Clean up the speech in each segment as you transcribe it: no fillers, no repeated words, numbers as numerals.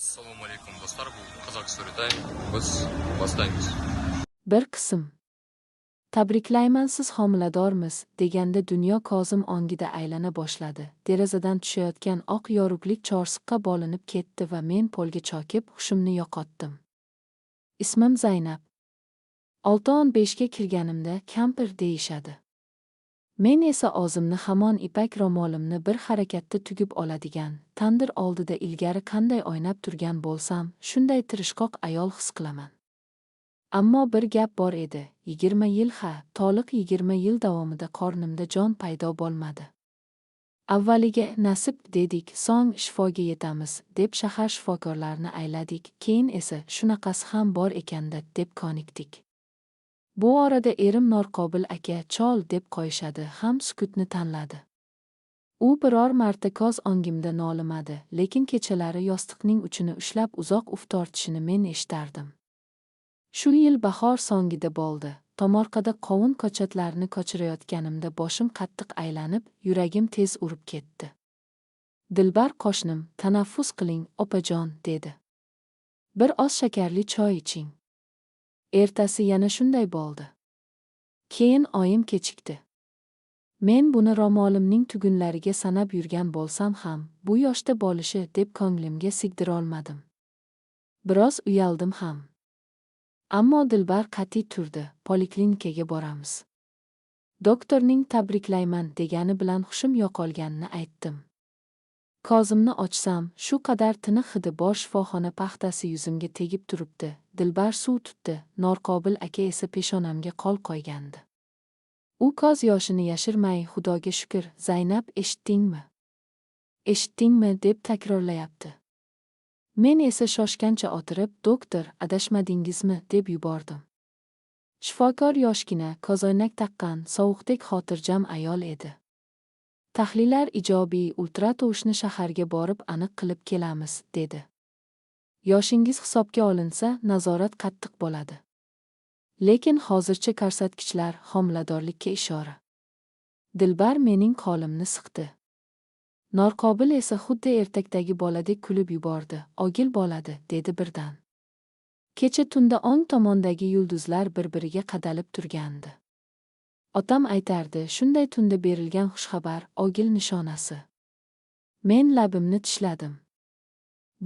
Ассалаумағалейкум, достар! Бұл Қазақ Storytime. Біз бастаймыз. Bir qism. "Tabriklayman, siz homiladormiz", deganda dunyo ko'zim ongida aylana boshladi. Derazadan tushayotgan oq yorug'lik chorsiqqa bo'linib ketdi va men polga cho'kib, hushimni yo'qotdim. Ismim Zaynab. 6-15ga kirganimda kampir deyishadi. Men esa o'zimni hamon ipak ro'molimni bir harakatda tugib oladigan, tandir oldida ilgari qanday o'ynab turgan bo'lsam, shunday tirishqoq ayol his qilaman. Ammo bir gap bor edi: 20 yil, ha, to'liq 20 yil davomida qornimda jon paydo bo'lmadi. Avvaliga nasib dedik, so'ng shifoga yetamiz deb shahar shifokorlarini ayladik, keyin esa shunaqasi ham bor ekanda deb ko'nikdik. Bu orada erim Norqobil aka, chol deb qo'yishadi, ham sukutni tanladi. U biror marta ko'z o'ngimda nolimadi, lekin kechalari yostiqning uchini ushlab uzoq uf tortishini men eshitardim. Shu yil bahor so'ngida bo'ldi. Tomorqada qovun ko'chatlarini ko'chirayotganimda boshim qattiq aylanib, yuragim tez urib ketdi. Dilbar qo'shnim: "Tanaffus qiling, opajon", dedi. "Bir oz shakarli choy iching." Ertasi yana shunday bo'ldi. Keyin oyim kechikdi. Men buni ro'molimning tugunlariga sanab yurgan bo'lsam ham, bu yoshda bo'lishi deb ko'nglimga sigdirolmadim. Biroz uyaldim ham. Ammo Dilbar qat'iy turdi: "Poliklinikaga boramiz." Doktorning "tabriklayman" degani bilan hushim yo'qolganini aytdim. Ko'zimni ochsam, shu qadar tiniq hidi bor shifoxona paxtasi yuzimga tegib turibdi. Dilbar suv tutdi, Norqobil aka esa peshonamga qo'l qo'ygandi. U ko'z yoshini yashirmay, "Xudoga shukr, Zaynab, eshitdingmi? Eshitdingmi?" deb takrorlayapti. Men esa shoshgancha o'tirib, "Doktor, adashmadingizmi?" deb yubordim. Shifokor yoshgina, ko'zoynak taqqan, sovuqdek xotirjam ayol edi. "Tahlillar ijobiy, ultratovushni shaharga borib aniq qilib kelamiz", dedi. "Yoshingiz hisobga olinsa, nazorat qattiq bo'ladi. Lekin hozircha ko'rsatkichlar homiladorlikka ishora." Dilbar mening qo'limni siqdi. Norqobil esa xuddi ertakdagi boladek kulib yubordi. "O'g'il bo'ladi", dedi birdan. Kecha tunda o'ng tomondagi yulduzlar bir-biriga qadalib turgandi. Otam aytardi, shunday tunda berilgan xushxabar o'g'il nishonasi. Men labimni tishladim.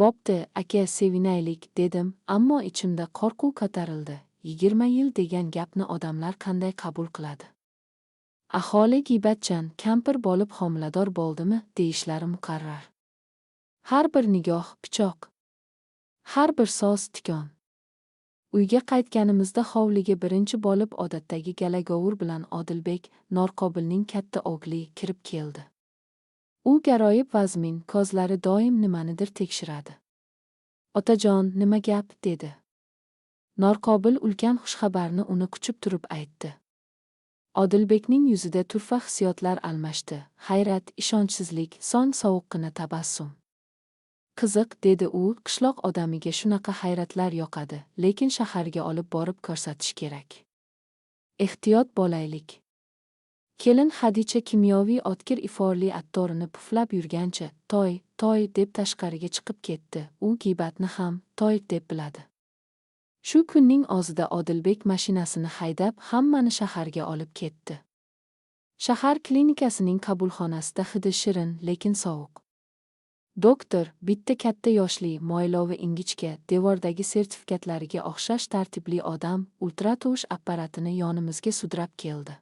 "Bo'pti, aka, sevinaylik", dedim, ammo ichimda qo'rquv ko'tarildi. 20 yil degan gapni odamlar qanday qabul qiladi? Aholi giybatchan, kampir bo'lib homilador bo'ldimi, deyishlari muqarrar. Har bir nigoh pichoq. Har bir so'z tikon. Uyga qaytganimizda hovliga birinchi bo'lib odatdagi galagovur bilan Odilbek, Norqobilning katta o'g'li, kirib keldi. U garoyib vazmin, ko'zlari doim nimanidir tekshiradi. "Otajon, nima gap?" dedi. Norqobil ulkan xushxabarni uni quchib turib aytdi. Odilbekning yuzida turfa hissiyotlar almashdi: hayrat, ishonchsizlik, so'ng sovuqqina tabassum. "Qiziq", dedi u, "qishloq odamiga shunaqa hayratlar yoqadi, lekin shaharga olib borib ko'rsatish kerak. Ehtiyot bo'laylik." Kelin Hadicha kimyoviy o'tkir iforli attorini puflab yurgancha, "Toy, toy", deb tashqariga chiqib ketdi. U giybatni ham toy deb biladi. Shu kunning o'zida Odilbek mashinasini haydab, hammani shaharga olib ketdi. Shahar klinikasining qabulxonasida hidi shirin, lekin sovuq. Doktor, bitta katta yoshli, mo'ylovi ingichka, devordagi sertifikatlariga o'xshash tartibli odam, ultratovush apparatini yonimizga sudrab keldi.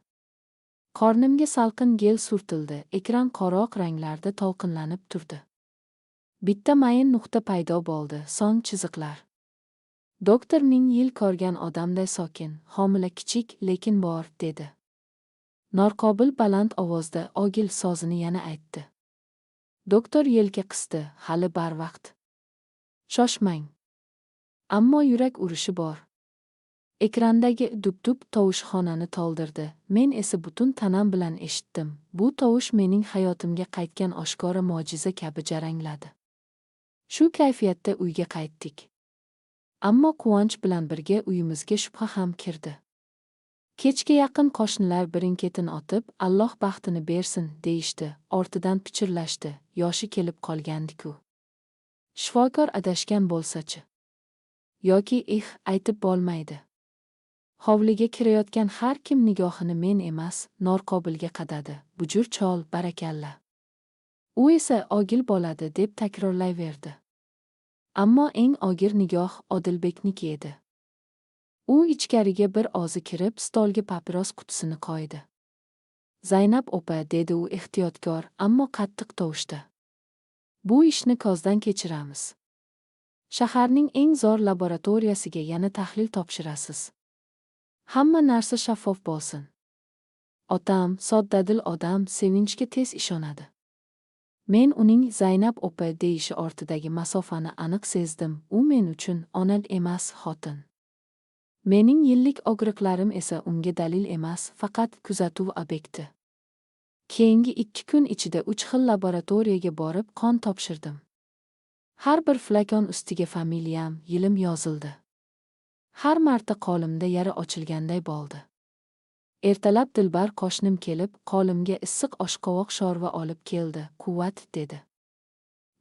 Qornimga salqin gel surtildi, ekran qora oq ranglarda to'lqinlanib turdi. Bitta mayin nuqta paydo bo'ldi, so'ng chiziqlar. Doktor ming yil ko'rgan odamday sokin: "Homila kichik, lekin bor", dedi. Norqobil baland ovozda "o'g'il" so'zini yana aytdi. Doktor yelka qisdi: "Hali barvaqt. Shoshmang. Ammo yurak urishi bor." Ekrandagi dup-dup tovush xonani to'ldirdi. Men esa butun tanam bilan eshitdim. Bu tovush mening hayotimga qaytgan oshkora mo'jiza kabi jarangladi. Shu kayfiyatda uyga qaytdik. Ammo quvonch bilan birga uyimizga shubha ham kirdi. Kechga yaqin qo'shnilar birin-ketin o'tib, "Alloh baxtini bersin", deyishdi, ortidan pichirlashdi: "Yoshi kelib qolgandi-ku. Shifokor adashgan bo'lsa-chi? Yoki aytib bo'lmaydi. Hovliga kirayotgan har kim nigohini men emas, Norqobilga qadadi. Bujur chol, barakalla. U esa ogil bo'ladi deb takrorlayverdi. Ammo eng og'ir nigoh Odilbekniki edi. U ichkariga bir ozi kirib, stolga papiros qutisini qo'ydi. Zaynab opa, dedi u ehtiyotkor, ammo qattiq tovushda. Bu ishni ko'zdan kechiramiz. Shaharning eng zo'r laboratoriyasiga yana tahlil topshirasiz. Hamma narsa shaffof bo'lsin. Otam, soddadil odam, sevinchga tez ishonadi. Men uning Zaynab opa deyishi ortidagi masofani aniq sezdim. U men uchun ona emas, xotin. Mening yillik og'riqlarim esa unga dalil emas, faqat kuzatuv obyekti. Keyingi 2 kun ichida 3 xil laboratoriyaga borib qon topshirdim. Har bir flakon ustiga familiyam, yilim yozildi. Har marta qo'limda yara ochilganday bo'ldi. Ertalab Dilbar qo'shnim kelib, qo'limga issiq oshqovoq sho'rva olib keldi. Quvvat, dedi.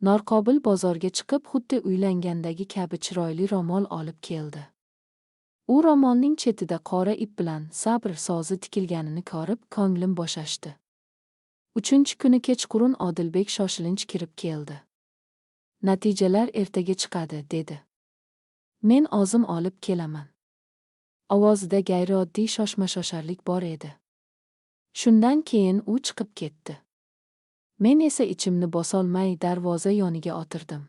Norqobil bozorga chiqib, xuddi uylangandagi kabi chiroyli ro'mol olib keldi. U ro'molning chetida qora ip bilan sabr so'zi tikilganini ko'rib, ko'nglim bo'shashdi. 3-kuni kechqurun Odilbek shoshilinch kirib keldi. Natijalar ertaga chiqadi, dedi. Men o'zim olib kelaman. Ovozida g'ayrioddiy shoshma-shosharlik bor edi. Shundan keyin u chiqib ketdi. Men esa ichimni bosolmay darvoza yoniga o'tirdim.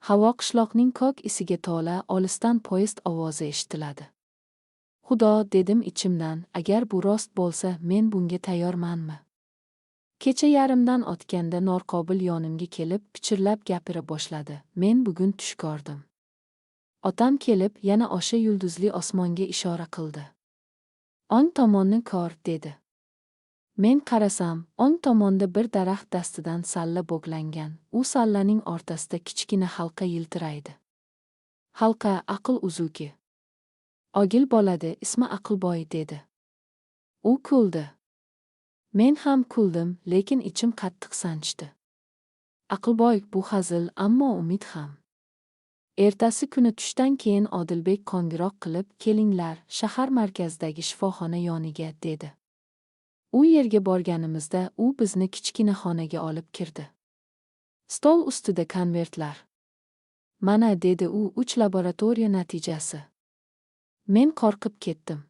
Havo qishloqning ko'k isiga to'la, olisdan poyezd ovozi eshitiladi. Xudo, dedim ichimdan, agar bu rost bo'lsa, men bunga tayyormanmi? Kecha yarimdan o'tganda Norqobil yonimga kelib, pichirlab gapira boshladi. Men bugun tush ko'rdim. Otam kelib, yana o'sha yulduzli osmonga ishora qildi. O'ng tomonni ko'r, dedi. Men qarasam, o'ng tomonda bir daraxt dastidan salla bog'langan. U sallaning o'rtasida kichkina halqa yiltiraydi. Halqa aql uzuki. Ogil bo'ladi, ismi Aqlboy, dedi. U kuldi. Men ham kuldim, lekin ichim qattiq sanchdi. Aqlboy, bu hazil, ammo umid ham. Ertasi kuni tushdan keyin Odilbek qo'ng'iroq qilib, kelinglar, shahar markazidagi shifoxona yoniga, dedi. U yerga borganimizda u bizni kichkina xonaga olib kirdi. Stol ustida konvertlar. Mana, dedi u, 3 laboratoriya natijasi. Men qo'rqib ketdim.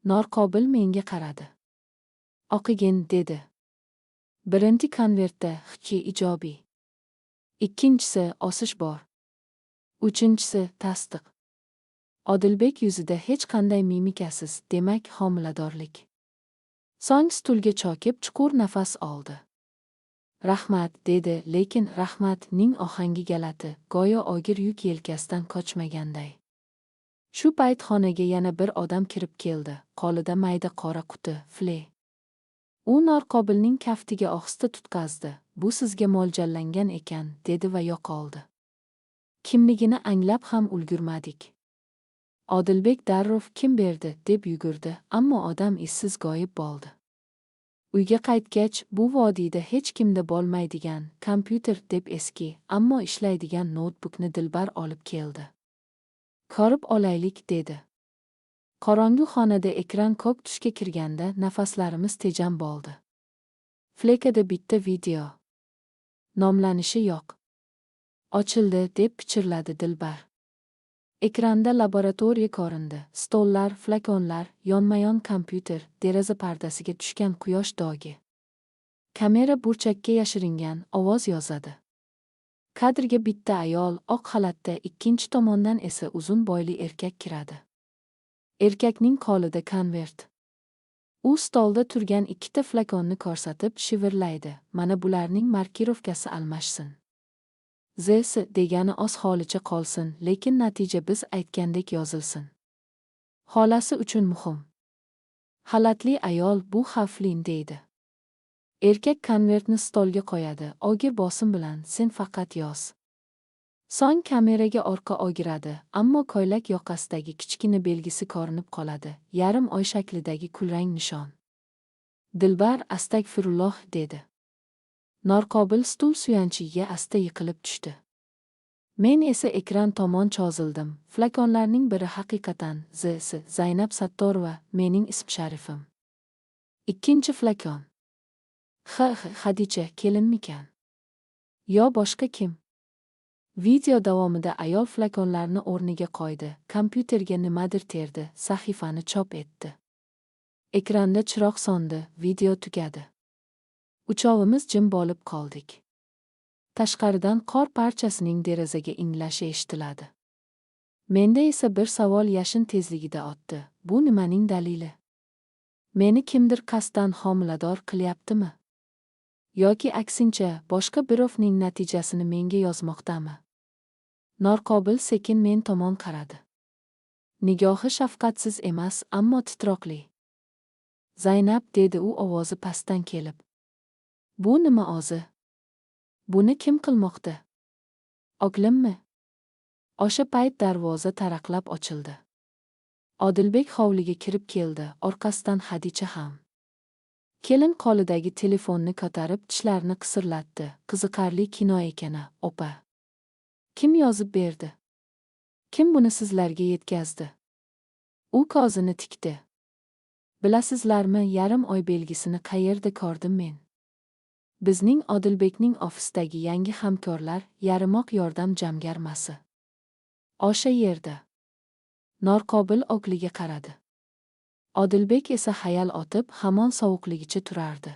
Norqobil menga qaradi. O'qigin, dedi. Birinchi konvertda HK ijobiy. Ikkinchisi o'sish bor. Uchinchisi tasdiq. Odilbek yuzida hech qanday mimikasiz, demak homiladorlik. So'ng stulga cho'kib chuqur nafas oldi. Rahmat, dedi, lekin rahmatning ohangi g'alati, go'yo og'ir yuk yelkasidan qochmaganday. Shu payt xonaga yana bir odam kirib keldi, qo'lida mayda qora quti, fle. U Norqobilning kaftiga ohista tutqazdi. Bu sizga mo'ljallangan ekan, dedi va yo'qoldi. Kimligini anglab ham ulgurmadik. Odilbek darrov kim berdi, deb yugurdi, ammo odam izsiz g'oyib bo'ldi. Uyga qaytgach, bu vodiyda hech kimda bo'lmaydigan kompyuter deb eski, ammo ishlaydigan noutbukni Dilbar olib keldi. Ko'rib olaylik, dedi. Qorong'u xonada ekran ko'k tusga kirganda nafaslarimiz tejam bo'ldi. Flekada bitta video. Nomlanishi yo'q. Ochildi, deb pichirladi Dilbar. Ekranda laboratoriya ko'rindi. Stollar, flakonlar, yonma-yon kompyuter, deraza pardasiga tushgan quyosh dog'i. Kamera burchakka yashiringan, ovoz yozadi. Kadrga bitta ayol oq xalatda, ikkinchi tomondan esa uzun bo'yli erkak kiradi. Erkakning qo'lida konvert. U stolda turgan ikkita flakonni ko'rsatib shivirlaydi. Mana bularning markirovkasi almashsin. ZS degani oz holicha qolsin, lekin natija biz aytgandek yozilsin. Xolasi uchun muhim. Xalatli ayol bu xavfli, deydi. Erkak konvertni stolga qo'yadi, og'ir bosim bilan sen faqat yoz. So'ng kameraga orqa o'giradi, ammo ko'ylak yoqasidagi kichkina belgisi ko'rinib qoladi, yarim oy shaklidagi kulrang nishon. Dilbar astagfirulloh, dedi. Norqobil stul suyanchigiga asta yiqilib tushdi. Men esa ekran tomon chozildim. Flakonlarning biri haqiqatan ZS Zaynab Sattorova, mening ism-sharifim. Ikkinchi flakon. X Xadicha kelinmikan? Yo boshqa kim? Video davomida ayol flakonlarni o'rniga qo'ydi, kompyuterga nimadir terdi, sahifani chop etdi. Ekranda chiroq sondi, video tugadi. Uchovimiz jim bo'lib qoldik. Tashqaridan qor parchasining derazaga inglashi eshitiladi. Menda esa bir savol yashin tezligida otdi. Bu nimaning dalili? Meni kimdir qasddan homilador qilyaptimi? Yoki aksincha, boshqa birovning natijasini menga yozmoqdami? Norqobil sekin men tomon qaradi. Nigohi shafqatsiz emas, ammo titroqli. Zaynab, dedi u ovozi pastdan kelib. Bu nima o'zi? Buni kim qilmoqda? Oglimmi? O'sha payt darvoza taraqlab ochildi. Odilbek hovliga kirib keldi, orqasidan Xadicha ham. Kelin qo'lidagi telefonni ko'tarib tishlarini qisirlatdi. Qiziqarli kino ekan-a, opa. Kim yozib berdi? Kim buni sizlarga yetkazdi? U ko'zini tikdi. Bilasizlarmi, yarim oy belgisini qayerda ko'rdim men? Bizning Odilbekning ofisdagi yangi hamkorlar yarimoq yordam jamg'armasi. O'sha yerda. Norqobil o'g'liga qaradi. Odilbek esa hayal otib, hamon sovuqligicha turardi.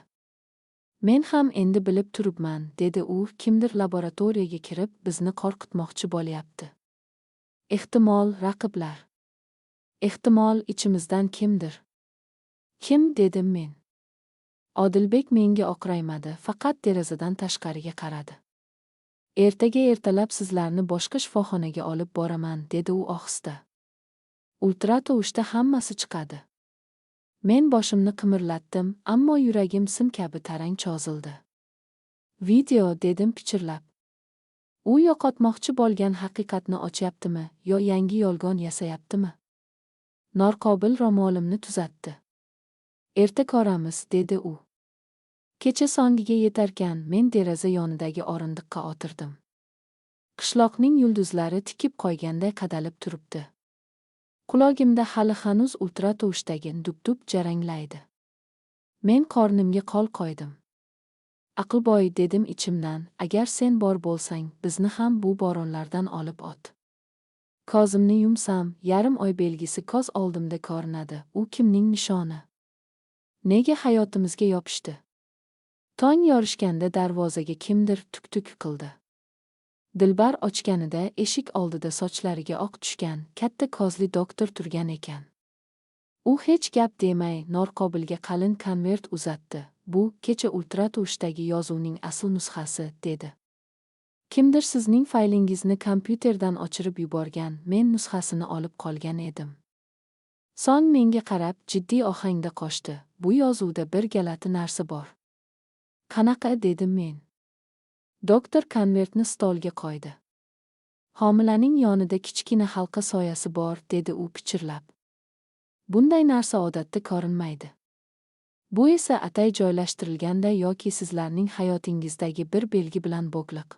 Men ham endi bilib turibman, dedi u, kimdir laboratoriyaga kirib, bizni qo'rqitmoqchi bo'lyapti. Ehtimol, raqiblar. Ehtimol, ichimizdan kimdir. Kim, dedim men. Odilbek menga o'qraymadi, faqat derazadan tashqariga qaradi. Ertaga ertalab sizlarni boshqa shifoxonaga olib boraman, dedi u ohista. Ultratovushda hammasi chiqadi. Men boshimni qimirlatdim, ammo yuragim sim kabi tarang chozildi. Video, dedim pichirlab. U yo'qotmoqchi bo'lgan haqiqatni ochyaptimi, yo yangi yolg'on yasayaptimi? Norqobil ro'molimni tuzatdi. Erta ko'ramiz, dedi u. Kecha songiga yetarkan men deraza yonidagi o'rindiqqa o'tirdim. Qishloqning yulduzlari tikib qo'yganday qadalib turibdi. Qulog'imda hali hanuz ultratovushdagi dub-dub jaranglaydi. Men qornimga qo'l qo'ydim. Aqlboy, dedim ichimdan, agar sen bor bo'lsang, bizni ham bu bo'ronlardan olib ot. Ko'zimni yumsam, yarim oy belgisi ko'z oldimda ko'rinadi. U kimning nishoni? Nega hayotimizga yopishdi? Tong yorishganda darvozaga kimdir tuk-tuk qildi. Dilbar ochganida eshik oldida sochlariga oq tushgan katta ko'zli doktor turgan ekan. U hech gap demay Norqobilga qalin konvert uzatdi. Bu kecha ultratovushdagi yozuvning asl nusxasi, dedi. Kimdir sizning faylingizni kompyuterdan o'chirib yuborgan, men nusxasini olib qolgan edim. So'ng menga qarab jiddiy ohangda qo'shdi. Bu yozuvda bir g'alati narsa bor. Qanaqa, dedim men. Doktor konvertni stolga qo'ydi. Homilaning yonida kichkina halqa soyasi bor, dedi u pichirlab. Bunday narsa odatda ko'rinmaydi. Bu esa atay joylashtirilganda yoki sizlarning hayotingizdagi bir belgi bilan bog'liq.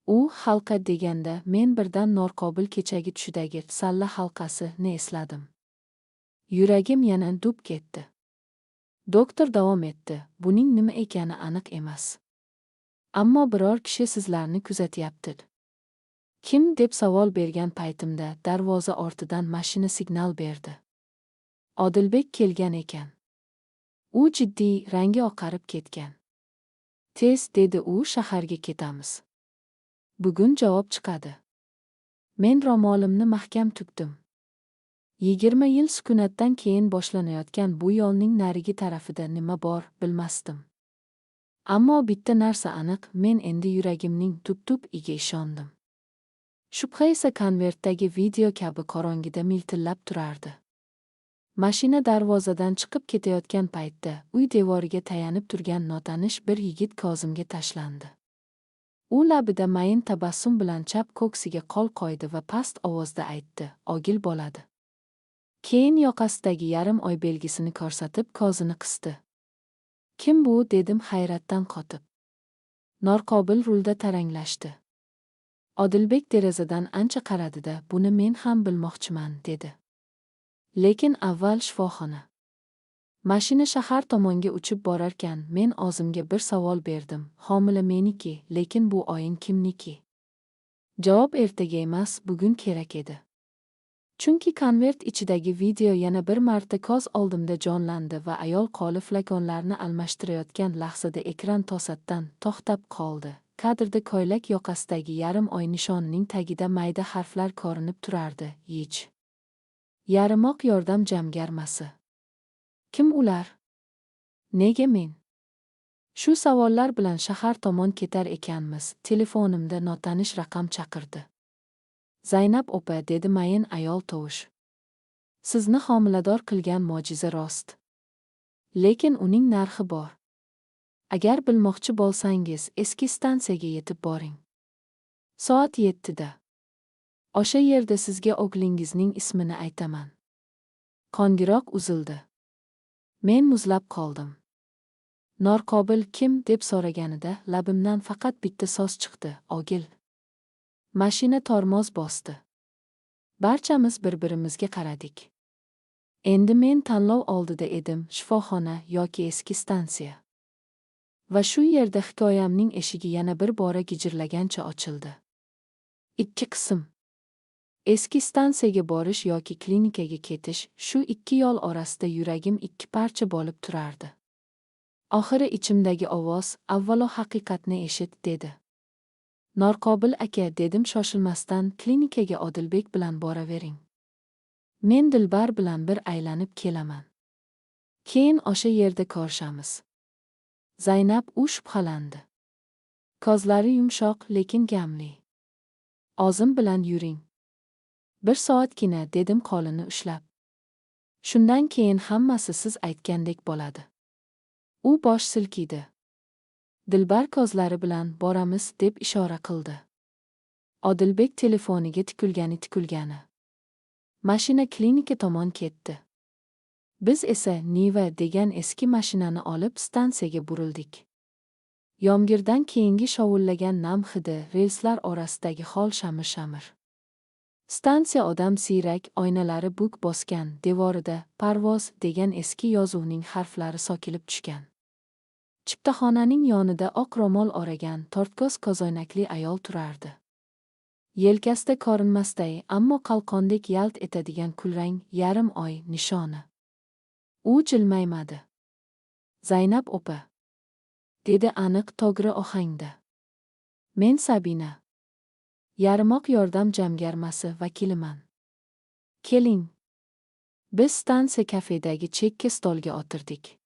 U halqa deganda men birdan Norqobil kechagi tushidagi salla halqasini esladim. Yuragim yana dub ketdi. Doktor davom etdi. Buning nima ekani aniq emas. Ammo biror kishi sizlarni kuzatyapti. Kim, deb savol bergan paytimda darvoza ortidan mashina signal berdi. Odilbek kelgan ekan. U jiddiy, rangi oqarib ketgan. Tez, dedi u, shaharga ketamiz. Bugun javob chiqadi. Men ro'molimni mahkam tukdim. 20 yil sukunatdan keyin boshlanayotgan bu yo'lning narigi tarafida nima bor, bilmasdim. Ammo bitta narsa aniq, men endi yuragimning tup-tup iga ishondim. Shubha esa konvertdagi video kabi qorong'ida miltillab turardi. Mashina darvozadan chiqib ketayotgan paytda uy devoriga tayanib turgan notanish bir yigit ko'zimga tashlandi. U labida mayin tabassum bilan chap ko'ksiga qo'l qo'ydi va past ovozda aytdi: "Og'il bo'ladi." Keyin yoqasidagi yarim oy belgisini ko'rsatib ko'zini qisdi. Kim bu, dedim hayratdan qotib. Norqobil rulda taranglashdi. Odilbek derazadan ancha qaradi-da, "Buni men ham bilmoqchiman", dedi. Lekin avval shifoxona. Mashina shahar tomonga uchib borarkan, men o'zimga bir savol berdim: homila meniki, lekin bu o'yin kimniki? Javob ertaga emas, bugun kerak edi. Chunki konvert ichidagi video yana bir marta ko'z oldimda jonlandi va ayol qo'li flakonlarni almashtirayotgan lahzada ekran to'satdan to'xtab qoldi. Kadrda ko'ylak yoqasidagi yarim oy nishonining tagida mayda harflar ko'rinib turardi: YIJ. Yarimoq yordam jamg'armasi. Kim ular? Nega men? Shu savollar bilan shahar tomon ketar ekanmiz, telefonimda notanish raqam chaqirdi. "Zaynab opa", dedi mayin ayol tovush. "Sizni homilador qilgan mo'jiza rost. Lekin uning narxi bor. Agar bilmoqchi bo'lsangiz, eski stansiyaga yetib boring. Soat 7da. O'sha yerda sizga o'g'lingizning ismini aytaman." Qo'ng'iroq uzildi. Men muzlab qoldim. Norqobil kim, deb so'raganida labimdan faqat bitta so'z chiqdi: "O'g'il". Mashina tormoz bosdi. Barchamiz bir-birimizga qaradik. Endi men tanlov oldida edim: shifoxona yoki eski stansiya. Va shu yerda hikoyamning eshigi yana bir bora gijirlagancha ochildi. Ikki qism. Eski stansiyaga borish yoki klinikaga ketish, shu ikki yo'l orasida yuragim ikki parcha bo'lib turardi. Oxiri ichimdagi ovoz, "Avvalo haqiqatni eshit", dedi. "Norqobil aka", dedim shoshilmasdan, "klinikaga Odilbek bilan boravering. Men Dilbar bilan bir aylanib kelaman. Keyin o'sha yerda ko'rishamiz." "Zaynab", u shubhalandi. Ko'zlari yumshoq, lekin g'amli. "O'zim bilan yuring. Bir soatgina", dedim qo'lini ushlab. "Shundan keyin hammasi siz aytgandek bo'ladi." U bosh silkidi. Dilbar ko'zlari bilan "Boramiz", deb ishora qildi. Odilbek telefoniga tikilgani tikilgani. Mashina klinika tomon ketdi. Biz esa Niva degan eski mashinani olib stansiyaga burildik. Yomg'irdan keyingi shovullagan nam hidi, relslar orasidagi xol shamir-shamir. Stansiya odam siyrak, oynalari buk bosgan, devorida "Parvoz" degan eski yozuvning harflari so'kilib tushgan. Chiptaxonaning yonida oq ro'mol o'ragan, tortko'z ko'zoynakli ayol turardi. Yelkasida ko'rinmasday, ammo qalqondek yalt etadigan kulrang yarim oy nishoni. U jilmaymadi. "Zaynab opa", dedi aniq, to'g'ri ohangda. "Men Sabina. Yarimoq yordam jamg'armasi vakiliman. Keling." Biz stansiya kafedagi chekka stolga o'tirdik.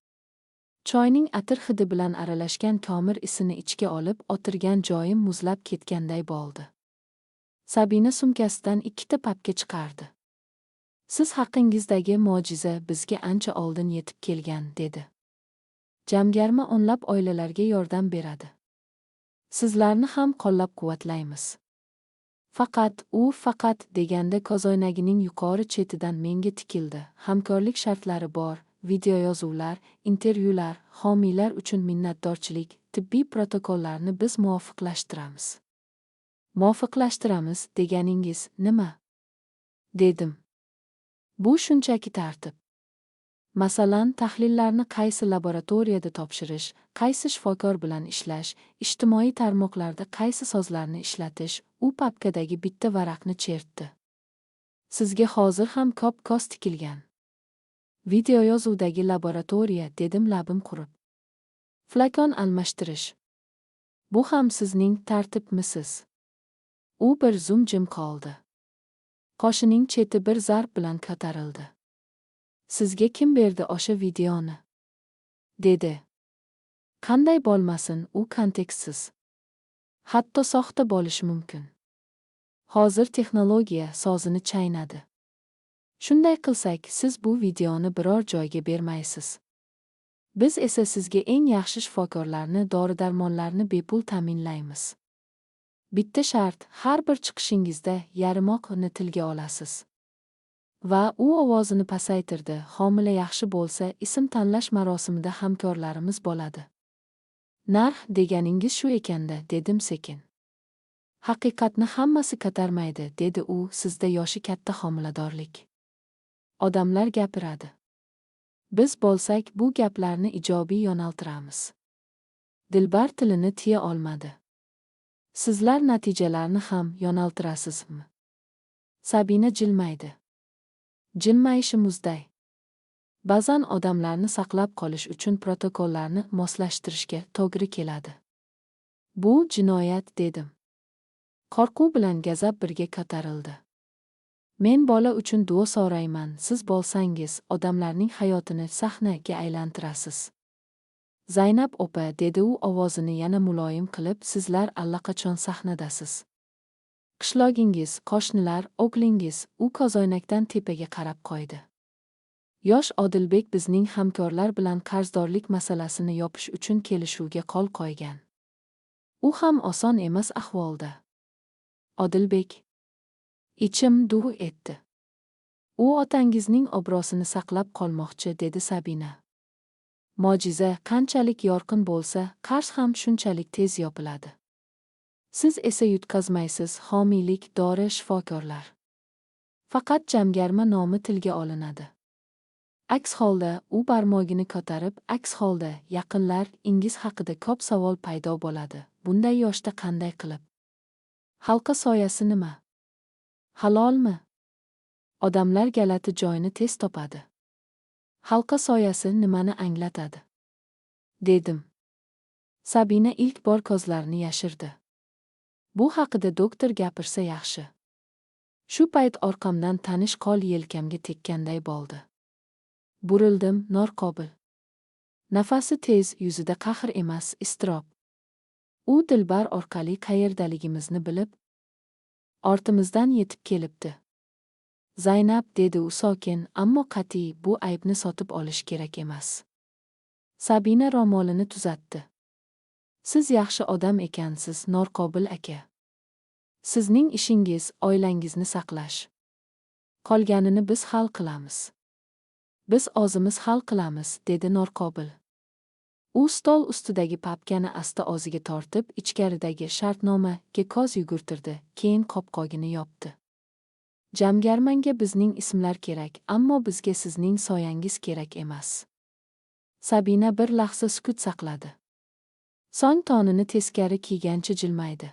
Choyning atir hidi bilan aralashgan ko'mir isini ichga olib, o'tirgan joyim muzlab ketganday bo'ldi. Sabina sumkasidan ikkita papka chiqardi. "Siz haqingizdagi mo'jiza bizga ancha oldin yetib kelgan", dedi. "Jamg'arma o'nlab oilalarga yordam beradi. Sizlarni ham qo'llab-quvvatlaymiz. Faqat", u "faqat" deganda ko'zoynagining yuqori chetidan menga tikildi. "Hamkorlik shartlari bor: videoyozuvlar, intervyular, homiylar uchun minnatdorchilik, tibbiy protokollarni biz muvofiqlashtiramiz." "Muvofiqlashtiramiz deganingiz nima?" dedim. "Bu shunchaki tartib. Masalan, tahlillarni qaysi laboratoriyada topshirish, qaysi shifokor bilan ishlash, ijtimoiy tarmoqlarda qaysi so'zlarni ishlatish." U papkadagi bitta varaqni chertdi. "Sizga hozir ham ko'p ko'z tikilgan." "Videoyozuvdagi laboratoriya", dedim labim qurib. "Flakon almashtirish. Bu ham sizning tartibmisiz?" U bir zum jim qoldi. Qoshining cheti bir zarb bilan ko'tarildi. "Sizga kim berdi o'sha videoni?" dedi. "Qanday bo'lmasin, u kontekstsiz. Hatto soxta bo'lishi mumkin. Hozir texnologiya sozini chaynadi. Shunday qilsak, siz bu videoni biror joyga bermaysiz. Biz esa sizga eng yaxshi shifokorlarni, dori-darmonlarni bepul ta'minlaymiz. Bitta shart: har bir chiqishingizda yarimoqni tilga olasiz." Va u ovozini pasaytirdi: "Homila yaxshi bo'lsa, ism tanlash marosimida hamkorlarimiz bo'ladi." "Narx deganingiz shu ekanda", dedim sekin. Haqiqatni hammasi ko'tarmaydi, dedi u, sizda yoshi katta homiladorlik. Odamlar gapiradi. Biz bo'lsak bu gaplarni ijobiy yo'naltiramiz. Dilbar tilini tiya olmadi. Sizlar natijalarni ham yo'naltirasizmi? Sabina jilmaydi. Jilmayishi muzday. Ba'zan odamlarni saqlab qolish uchun protokollarni moslashtirishga to'g'ri keladi. Bu jinoyat, dedim. Qo'rquv bilan g'azab birga ko'tarildi. Men bola uchun duo so'rayman, siz bo'lsangiz odamlarning hayotini sahnaga aylantirasiz. Zaynab opa, dedi u ovozini yana muloyim qilib, sizlar allaqachon sahnadasiz. Qishlogingiz, qo'shnilar, o'g'lingiz, u ko'zoynakdan tepaga qarab qo'ydi. Yosh Odilbek bizning hamkorlar bilan qarzdorlik masalasini yopish uchun kelishuvga qo'l qo'ygan. U ham oson emas ahvolda. Odilbek. Ichim duv etdi. U otangizning obro'sini saqlab qolmoqchi, dedi Sabina. Mo'jiza qanchalik yorqin bo'lsa, qarz ham shunchalik tez yopiladi. Siz esa yutqazmaysiz, homiylik, dori, shifokorlar. Faqat jamgarma nomi tilga olinadi. Aks holda u barmog'ini ko'tarib, aks holda yaqinlar ingiz haqida ko'p savol paydo bo'ladi. Bunday yoshda qanday qilib? Halqa soyasi nima? Halolmi? Odamlar g'alati joyini tez topadi. Halqa soyasi nimani anglatadi? Dedim. Sabina ilk bor ko'zlarini yashirdi. Bu haqida doktor gapirsa yaxshi. Shu payt orqamdan tanish qo'l yelkamga tekkanday bo'ldi. Burildim, Norqobil. Nafasi tez, yuzida qahr emas, iztirob. U Dilbar orqali qayerdaligimizni bilib, ortimizdan yetib kelibdi. Zaynab, dedi u sokin, ammo qat'iy, bu aybni sotib olish kerak emas. Sabina ro'molini tuzatdi. Siz yaxshi odam ekansiz, Norqobil aka. Sizning ishingiz oilangizni saqlash. Qolganini biz hal qilamiz. Biz o'zimiz hal qilamiz, dedi Norqobil. U stol ustidagi papkani asta o'ziga tortib, ichkaridagi shartnomaga ko'z yugurtirdi, keyin qopqog'ini yopdi. Jamgarmanga bizning ismlar kerak, ammo bizga sizning soyangiz kerak emas. Sabina bir lahza sukut saqladi. So'ng tonini teskari kiygancha jilmaydi.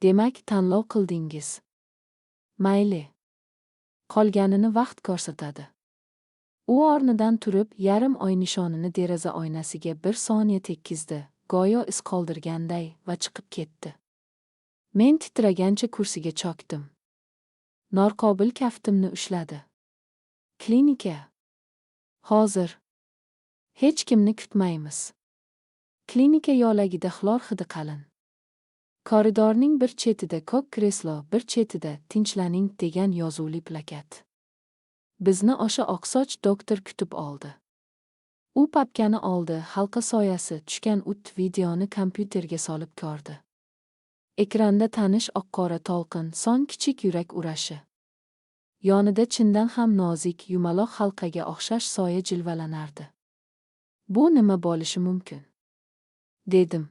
Demak, tanlov qildingiz. Mayli. Qolganini vaqt ko'rsatadi. U o'rnidan turib, yarim oy nishonini deraza oynasiga bir soniya tekkizdi, go'yo iz qoldirganday va chiqib ketdi. Men titragancha kursiga cho'kdim. Norqobil kaftimni ushladi. Klinika. Hozir. Hech kimni kutmaymiz. Klinika yo'lagida xlor hidi qalin. Koridorning bir chetida ko'k kreslo, bir chetida "Tinchlaning" degan yozuvli plakat. Bizni o'sha oqsoch doktor kutib oldi. U papkani oldi, halqa soyasi tushgan ut videoni kompyuterga solib ko'rdi. Ekranda tanish oq-qora to'lqin, so'ng kichik yurak urashi. Yonida chindan ham nozik, yumaloq halqaga o'xshash soya jilvalanardi. Bu nima bo'lishi mumkin? Dedim.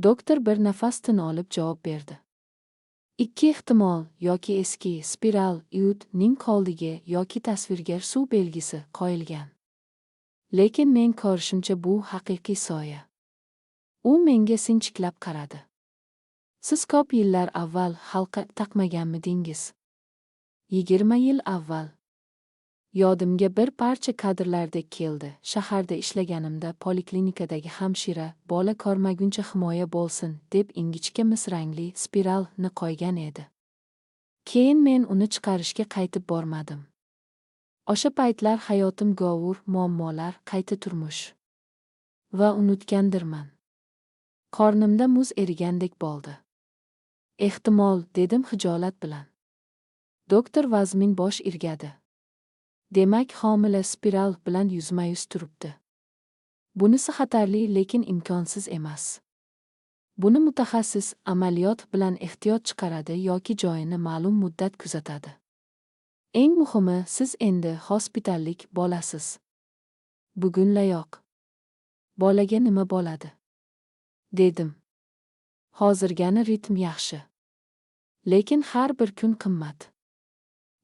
Doktor bir nafas tin olib javob berdi. Ikki ehtimol, yoki eski spiral ning qoldigi yoki tasvirga suv belgisi qo'yilgan. Lekin men ko'rishimcha bu haqiqiy soya. U menga sinchiklab qaradi. Siz ko'p yillar avval halqa taqmaganmidingiz? 20 yil avval. Yodimga bir parcha kadrlardek keldi. Shaharda ishlaganimda poliklinikadagi hamshira bola ko'rmaguncha himoya bo'lsin deb ingichka mis rangli spiralni qo'ygan edi. Keyin men uni chiqarishga qaytib bormadim. O'sha paytlar hayotim govur, muammolar, qayta turmush. Va unutgandirman. Qornimda muz erigandek bo'ldi. Ehtimol, dedim hijolat bilan. Doktor vazmin bosh irgadi. Demak, homila spiral bilan yuzma-yuz turibdi. Bunisi xatarli, lekin imkonsiz emas. Buni mutaxassis amaliyot bilan ehtiyot chiqaradi yoki joyini ma'lum muddat kuzatadi. Eng muhimi, siz endi hospitallik bolasiz. Bugunlayoq. Bolaga nima bo'ladi? Dedim. Hozirgani ritm yaxshi. Lekin har bir kun qimmat.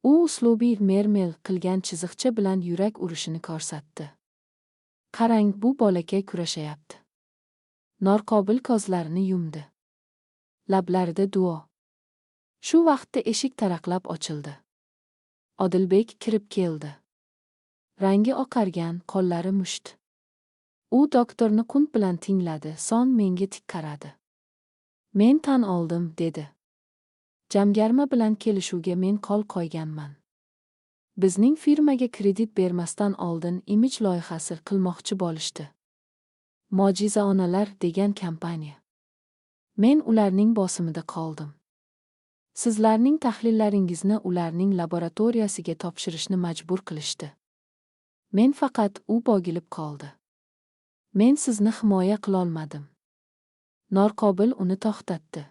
U uslubiy mermel qilgan chiziqcha bilan yurak urishini ko'rsatdi. Qarang, bu bolakay kurashayapti. Norqobil ko'zlarini yumdi. Lablarida duo. Shu vaqtda eshik taraqlab ochildi. Odilbek kirib keldi. Rangi oqargan, qo'llari musht. U doktorni qunt bilan tingladi, so'ng menga tik qaradi. Men tan oldim, dedi. Jamgarma bilan kelishuvga men qo'l qo'yganman. Bizning firmaga kredit bermasdan oldin imij loyihasi qilmoqchi bo'lishdi. Mo'jiza onalar degan kompaniya. Men ularning bosimida qoldim. Sizlarning tahlillaringizni ularning laboratoriyasiga topshirishni majbur qilishdi. Men faqat u bo'gilib qoldi. Men sizni himoya qilolmadim. Norqobil uni to'xtatdi.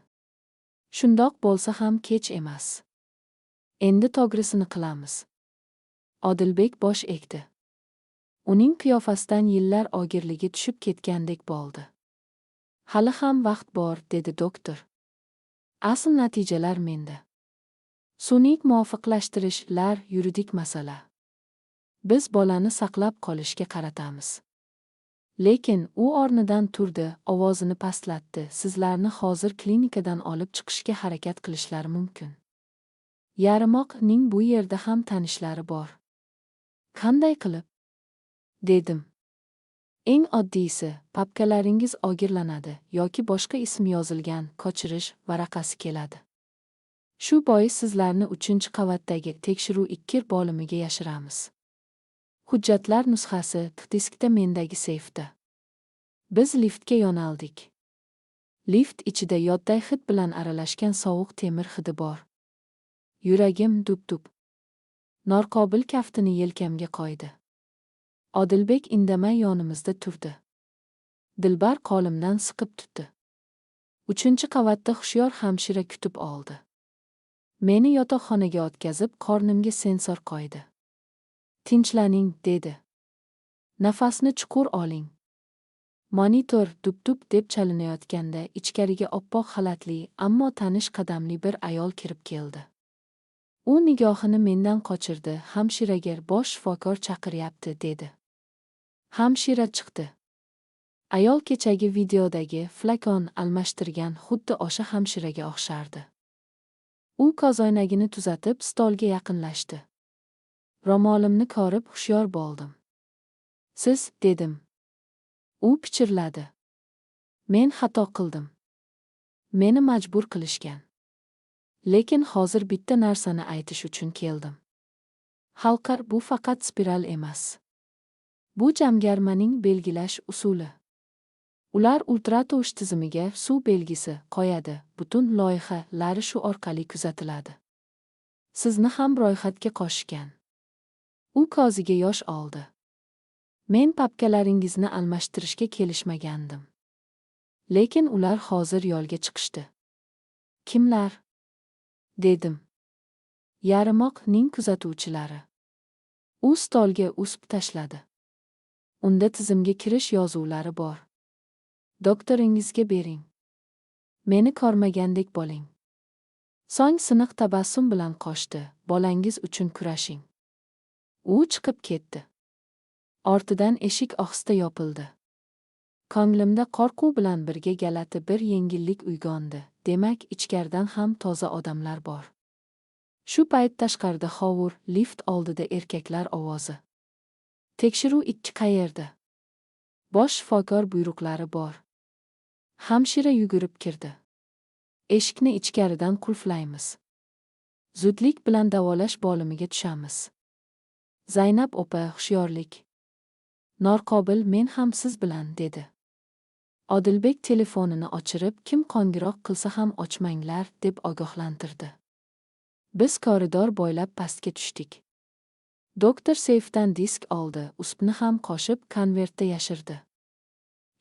Shundoq bo'lsa ham kech emas. Endi to'g'risini qilamiz. Odilbek bosh egdi. Uning qiyofasidan yillar og'irligi tushib ketgandek bo'ldi. Hali ham vaqt bor, dedi doktor. Asl natijalar menda. Sun'iy muvofiqlashtirishlar yuridik masala. Biz bolani saqlab qolishga qaratamiz. Lekin u o'rnidan turdi, ovozini pastlatdi. Sizlarni hozir klinikadan olib chiqishga harakat qilishlari mumkin. Yarimoqning bu yerda ham tanishlari bor. Qanday qilib? Dedim. Eng oddiysi, papkalaringiz o'girlanadi yoki boshqa ism yozilgan ko'chirish varaqasi keladi. Shu bois sizlarni 3-qavatdagi tekshiruv 2 bo'limiga yashiramiz. Hujjatlar nusxasi diskda mendagi seyfda. Biz liftga yo'naldik. Lift ichida yodday hid bilan aralashgan sovuq temir hidi bor. Yuragim dup-dup. Norqobil kaftini yelkamga qo'ydi. Odilbek indamay yonimizda turdi. Dilbar qo'limdan siqib tutdi. 3-qavatda hushyor hamshira kutib oldi. Meni yotoqxonaga o'tkazib, qornimga sensor qo'ydi. Tinchlaning, dedi. Nafasni chuqur oling. Monitor dup-dup deb chalinayotganda ichkariga oppoq xalatli, ammo tanish qadamli bir ayol kirib keldi. U nigohini mendan qochirdi, hamshiraga bosh shifokor chaqiryapti, dedi. Hamshira chiqdi. Ayol kechagi videodagi flakon almashtirgan xuddi o'sha hamshiraga o'xshardi. U ko'zoynagini tuzatib stolga yaqinlashdi. Ro'molimni ko'rib hushyor bo'ldim. Siz, dedim. U pichirladi. Men xato qildim. Meni majbur qilishgan. Lekin hozir bitta narsani aytish uchun keldim. Halqar bu faqat spiral emas. Bu jamgarmaning belgilash usuli. Ular ultratovush tizimiga suv belgisi qo'yadi, butun loyihalari shu orqali kuzatiladi. Sizni ham ro'yxatga qo'shgan. U ko'ziga yosh oldi. Men papkalaringizni almashtirishga kelishmagandim. Lekin ular hozir yo'lga chiqishdi. Kimlar? Dedim. Yarimoqning kuzatuvchilari. U stolga usb tashladi. Unda tizimga kirish yozuvlari bor. Doktoringizga bering. Meni ko'rmagandek bo'ling. So'ng siniq tabassum bilan qo'shdi, bolangiz uchun kurashing. U chiqib ketdi. Ortidan eshik ohista yopildi. Ko'nglimda qo'rquv bilan birga g'alati bir yengillik uyg'ondi. Demak, ichkaridan ham toza odamlar bor. Shu payt tashqarida hovur, lift oldida erkaklar ovozi. Tekshiruv 2 qayerda? Bosh shifokor buyruqlari bor. Hamshira yugurib kirdi. Eshikni ichkaridan qulflaymiz. Zudlik bilan davolash bo'limiga tushamiz. Zaynab opa, hushyorlik. Norqobil, men ham siz bilan, dedi. Odilbek telefonini o'chirib, kim qo'ng'iroq qilsa ham ochmanglar, deb ogohlantirdi. Biz koridor bo'ylab pastga tushdik. Doktor seyfdan disk oldi, uspni ham qo'shib konvertda yashirdi.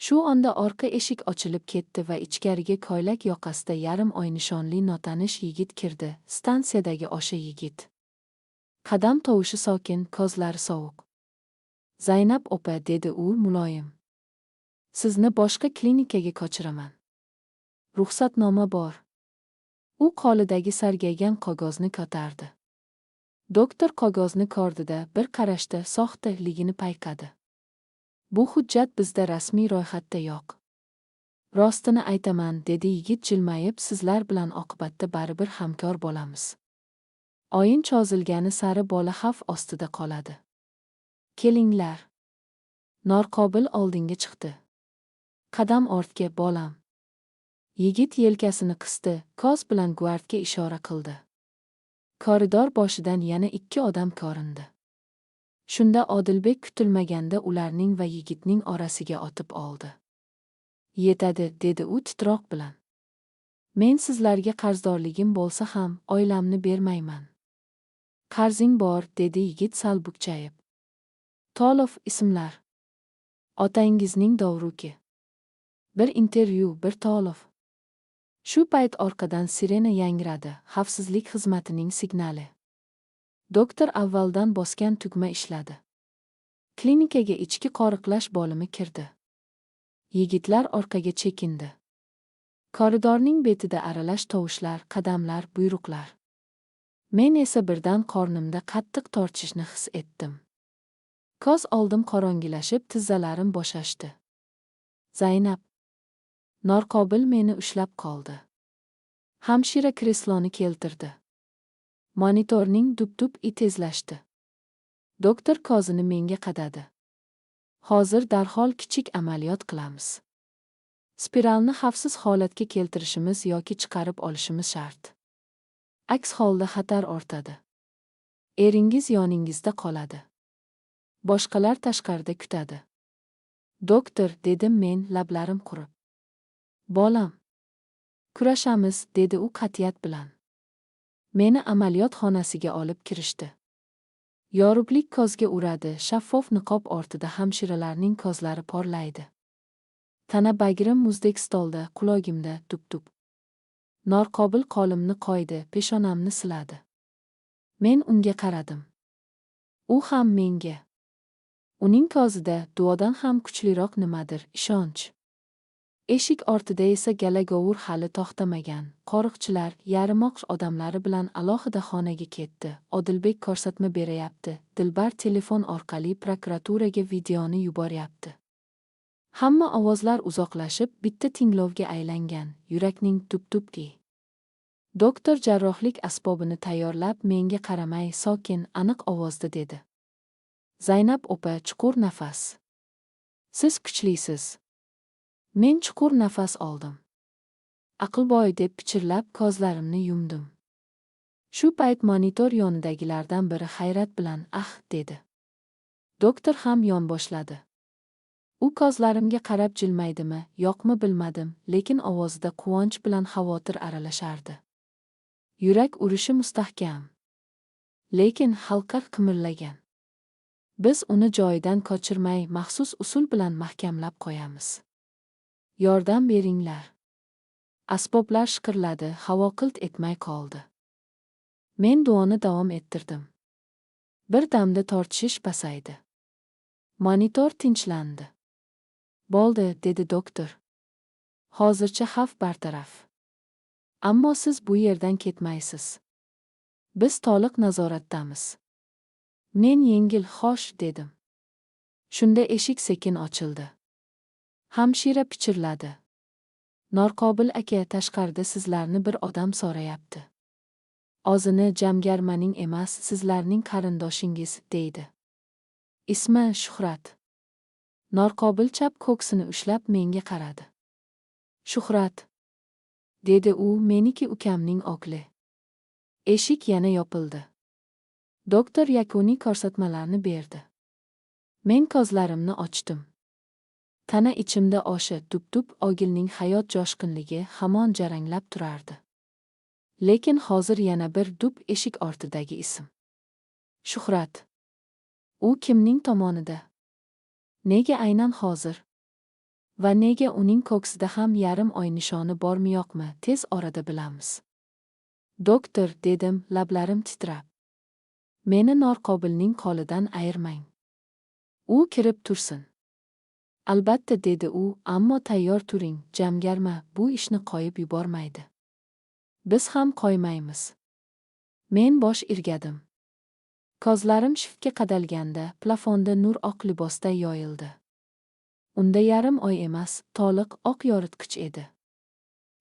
Shu onda orqa eshik ochilib ketdi va ichkariga ko'ylak yoqasida yarim oy nishonli notanish yigit kirdi, stansiyadagi o'sha yigit. Qadam tovushi sokin, ko'zlari sovuq. Zaynab opa, dedi u muloyim. Sizni boshqa klinikaga ko'chiraman. Ruxsatnoma bor. U qo'lidagi sarg'aygan qogozni ko'tardi. Doktor qogozni ko'rdida bir qarashda soxtaligini payqadi. Bu hujjat bizda rasmiy ro'yxatda yo'q. Rostini aytaman, dedi yigit jilmayib, sizlar bilan oqibatda baribir hamkor bo'lamiz. O'yin cho'zilgani sari bola xavf ostida qoladi. Kelinglar. Norqobil oldinga chiqdi. Qadam ortga, bolam. Yigit yelkasini qisdi, ko'z bilan gvardga ishora qildi. Koridor boshidan yana ikki odam ko'rindi. Shunda Odilbek kutilmaganda ularning va yigitning orasiga otib oldi. Yetadi, dedi u titroq bilan. Men sizlarga qarzdorligim bo'lsa ham, oilamni bermayman. Qarzing bor, dedi yigit sal bukchayib. To'lov ismlar. Otangizning dovruki. Bir intervyu, bir to'lov. Shu payt orqadan sirena yangradi, xavfsizlik xizmatining signali. Doktor avvaldan bosgan tugma ishladi. Klinikaga ichki qo'riqlash bo'limi kirdi. Yigitlar orqaga chekindi. Koridorning betida aralash tovushlar, qadamlar, buyruqlar. Men esa birdan qornimda qattiq tortishni his etdim. Ko'z oldim qorong'ilashib, tizzalarim bo'shashdi. Zaynab. Norqobil meni ushlab qoldi. Hamshira kresloni keltirdi. Monitorning dup-dup tezlashdi. Doktor ko'zini menga qadadi. Hozir darhol kichik amaliyot qilamiz. Spiralni xavfsiz holatga keltirishimiz yoki chiqarib olishimiz shart. Aks holda xatar ortadi. Eringiz yoningizda qoladi. Boshqalar tashqarida kutadi. Doktor, dedim men, lablarim qurib. Bolam. Kurashamiz, dedi u qat'iyat bilan. Meni amaliyot xonasiga olib kirishdi. Yorug'lik ko'zga uradi, shaffof niqob ortida hamshiralarning ko'zlari porlaydi. Tana bag'rim muzdek stolda, qulog'imda dup-dup. Norqobil qo'limni qo'ydi, peshonamni siladi. Men unga qaradim. U ham menga. Uning ko'zida duodan ham kuchliroq nimadir, ishonch. Eshik ortida esa gala-govur hali to'xtamagan. Qo'riqchilar yarimoq odamlari bilan alohida xonaga ketdi. Odilbek ko'rsatma berayapti. Dilbar telefon orqali prokuraturaga videoni yuboryapti. Hamma ovozlar uzoqlashib, bitta tinglovga aylangan, yurakning tup-tup. Doktor jarrohlik asbobini tayyorlab, menga qaramay, sokin, aniq ovozda dedi. Zaynab opa, chuqur nafas. Siz kuchlisiz. Men chuqur nafas oldim. Aqlboy deb pichirlab ko'zlarimni yumdim. Shu payt monitor yonidagilardan biri hayrat bilan ah dedi. Doktor ham yonboshladi. U ko'zlarimga qarab jilmaydimi, yo'qmi bilmadim, lekin ovozida quvonch bilan xavotir aralashardi. Yurak urishi mustahkam. Lekin halqa qimirlagan. Biz uni joyidan ko'chirmay, maxsus usul bilan mahkamlab qo'yamiz. Yordam beringlar. Asboblar shiqirladi, havo qilt etmay qoldi. Men duoni davom ettirdim. Bir damda tortishish pasaydi. Monitor tinchlandi. Bo'ldi, dedi doktor. Hozircha xavf bartaraf. Ammo siz bu yerdan ketmaysiz. Biz to'liq nazoratdamiz. Men yengil xo'sh dedim. Shunda eshik sekin ochildi. Hamshira pichirladi. Norqobil aka, tashqarida sizlarni bir odam so'rayapti. O'zini jamgarmaning emas, sizlarning qarindoshingiz, deydi. Ismi Shuhrat. Norqobil chap ko'ksini ushlab menga qaradi. Shuhrat, dedi u, meniki ukamning o'g'li. Eshik yana yopildi. Doktor yakuniy ko'rsatmalarni berdi. Men ko'zlarimni ochdim. Tana ichimda o'sha dup-dup o'gilning hayot jo'shqinligi hamon jaranglab turardi. Lekin hozir yana bir dup eshik ortidagi ism. Shuhrat. U kimning tomonida? Nega aynan hozir? Va nega uning ko'ksida ham yarim oy nishoni bormi yo'qmi, tez orada bilamiz. Doktor, dedim, lablarim titrab. Meni Norqobilning qo'lidan ayirmang. U kirib tursin. Albatta, dedi u, ammo tayyor turing, jamgarma bu ishni qo'yib yubormaydi. Biz ham qo'ymaymiz. Men bosh irgadim. Ko'zlarim shiftga qadalganda, plafonda nur oq libosda yoyildi. Unda yarim oy emas, to'liq oq yoritgich edi.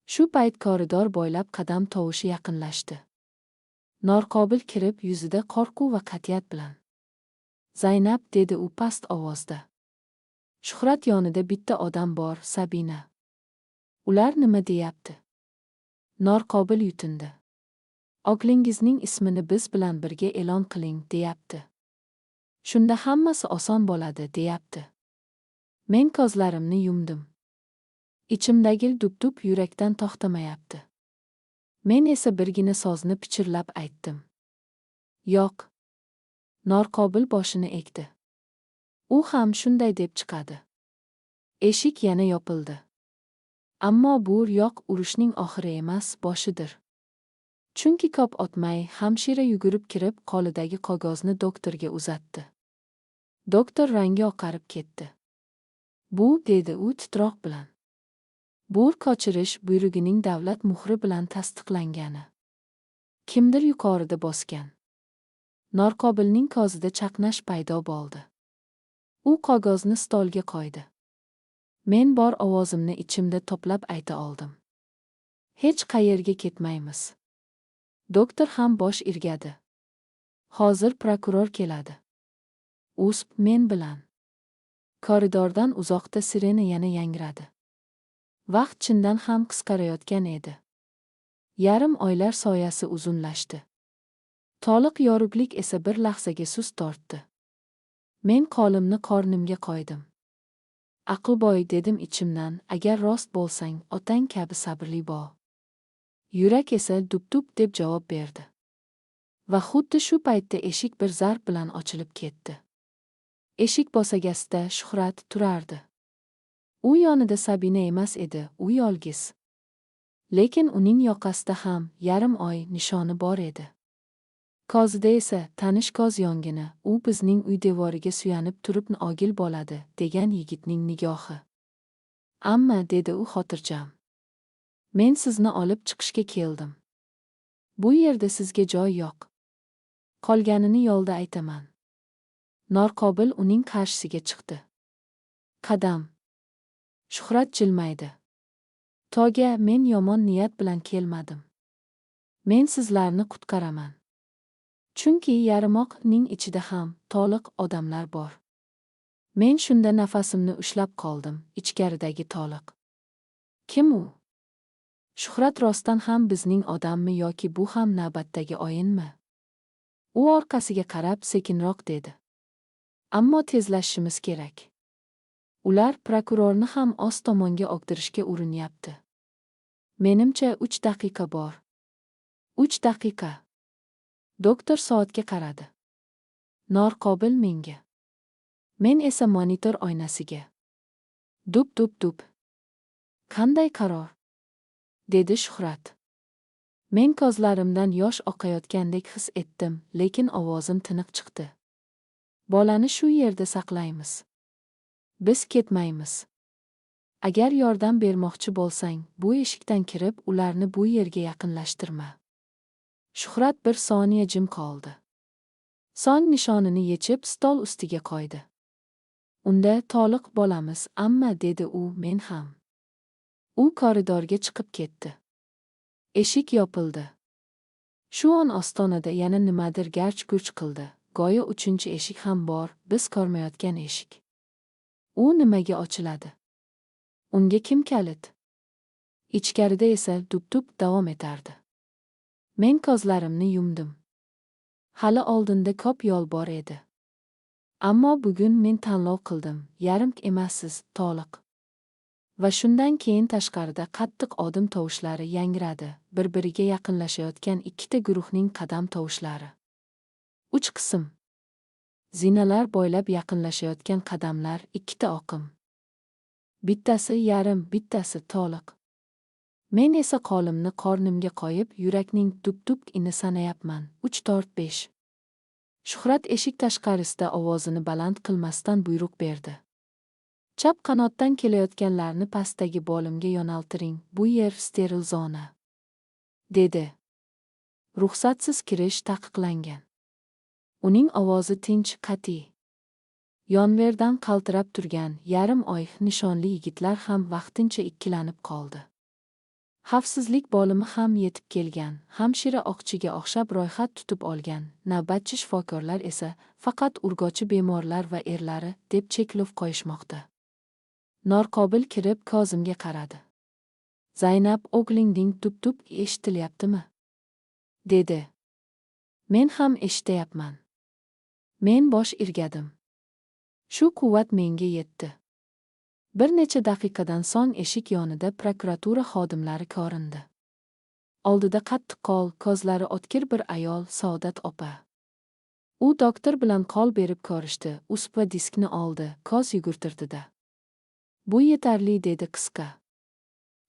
Shu payt koridor bo'ylab qadam tovushi yaqinlashdi. Norqobil kirib, yuzida qo'rquv va qat'iyat bilan. Zaynab, dedi u past ovozda. Shuhrat yonida bitta odam bor, Sabina. Ular nima deyapti? Norqobil yutindi. O'g'lingizning ismini biz bilan birga e'lon qiling, deyapti. Shunda hammasi oson bo'ladi, deyapti. Men ko'zlarimni yumdim. Ichimdagi dup-dup yurakdan to'xtamayapti. Men esa birgina so'zni pichirlab aytdim. Yo'q. Norqobil boshini egdi. U ham shunday deb chiqadi. Eshik yana yopildi. Ammo bu yo'q urushning oxiri emas, boshidir. Chunki ko'p o'tmay hamshira yugurib kirib, qo'lidagi qog'ozni doktorga uzatdi. Doktor rangi oqarib ketdi. Bu, dedi u titroq bilan. Bu ko'chirish buyrug'ining davlat muhri bilan tasdiqlangani. Kimdir yuqorida bosgan. Norqobilning ko'zida chaqnash paydo bo'ldi. U qog'ozni stolga qo'ydi. Men bor ovozimni ichimda to'plab ayta oldim. Hech qayerga ketmaymiz. Doktor ham bosh irgadi. Hozir prokuror keladi. Usp men bilan. Koridordan uzoqda sirena yana yangradi. Vaqt chindan ham qisqarayotgan edi. Yarim oylar soyasi uzunlashdi. To'liq yorug'lik esa bir lahzaga sust tortdi. Men qo'limni qornimga qo'ydim. Aqlboy, dedim ichimdan, agar rost bo'lsang, otang kabi sabrli bo'l. Yurak esa dup-dup deb javob berdi. Va xuddi shu paytda eshik bir zarb bilan ochilib ketdi. Eshik bo'sagasida Shuhrat turardi. U yonida Sabina emas edi, u yolg'iz. Lekin uning yoqasida ham yarim oy nishoni bor edi. Ko'zida esa tanish ko'z yong'ini, u bizning uy devoriga suyanib turib og'il bo'ladi, degan yigitning nigohi. Amma, dedi u xotirjam. Men sizni olib chiqishga keldim. Bu yerda sizga joy yo'q. Qolganini yo'lda aytaman. Norqobil uning qarshisiga chiqdi. Qadam. Shuhrat jilmaydi. Toga, men yomon niyat bilan kelmadim. Men sizlarni qutqaraman. Chunki yarimoqning ichida ham to'liq odamlar bor. Men shunda nafasimni ushlab qoldim, ichkaridagi to'liq. Kim u? Shuhrat rostdan ham bizning odammi yoki bu ham navbatdagi o'yinmi? U orqasiga qarab sekinroq dedi. Ammo tezlashishimiz kerak. Ular prokurorni ham oz tomonga og'dirishga urinyapti. Menimcha 3 daqiqa bor. 3 daqiqa. Doktor soatga qaradi. Norqobil menga. Men esa monitor oynasiga. Dup-dup-dup. Qanday qaror? Dedi Shuhrat. Men ko'zlarimdan yosh oqayotgandek his etdim, lekin ovozim tiniq chiqdi. Bolani shu yerda saqlaymiz. Biz ketmaymiz. Agar yordam bermoqchi bo'lsang, bu eshikdan kirib, ularni bu yerga yaqinlashtirma. Shuhrat bir soniya jim qoldi. So'ng nishonini yechib stol ustiga qo'ydi. Unda to'liq bo'lamiz, amma, dedi u, men ham. U koridorga chiqib ketdi. Eshik yopildi. Shu on ostonada yana nimadir garch-gurch qildi. Go'yo 3-eshik ham bor, biz ko'rmayotgan eshik. U nimaga ochiladi? Unga kim kalit? Ichkarida esa dup-dup davom etardi. Men ko'zlarimni yumdim. Hali oldinda ko'p yo'l bor edi. Ammo bugun men tanlov qildim, yarim emassiz, to'liq. Va shundan keyin tashqarida qattiq odim tovushlari yangradi, bir-biriga yaqinlashayotgan ikkita guruhning qadam tovushlari. 3 qism. Zinalar bo'ylab yaqinlashayotgan qadamlar ikkita oqim. Bittasi yarim, bittasi to'liq. Men esa qo'limni qornimga qo'yib, yurakning dup-dup ini sanayapman. 3, 4, 5. Shuhrat eshik tashqarisida ovozini baland qilmasdan buyruq berdi. Chap qanotdan kelayotganlarni pastdagi bo'limga yo'naltiring, bu yer steril zona, dedi. Ruxsatsiz kirish taqiqlangan. Uning ovozi tinch, qat'iy. Yonverdan qaltirab turgan yarim oy nishonli yigitlar ham vaqtincha ikkilanib qoldi. Xavfsizlik bo'limi ham yetib kelgan, hamshira oqchiga o'xshab ro'yxat tutib olgan, navbatchi shifokorlar esa faqat urgochi bemorlar va erlari deb cheklov qo'yishmoqda. Norqobil kirib Kozimga qaradi. Zaynab, o'g'lingning tup-tup eshitilyaptimi? Dedi. Men ham eshityapman. Men bosh irgadim. Shu quvvat menga yetdi. Bir necha daqiqadan so'ng eshik yonida prokuratura xodimlari ko'rindi. Oldida qattiqqo'l, ko'zlari o'tkir bir ayol, Saodat opa. U doktor bilan qo'l berib ko'rishdi, USB diskni oldi, ko'z yugurtirdi-da. Bu yetarli, dedi qisqa.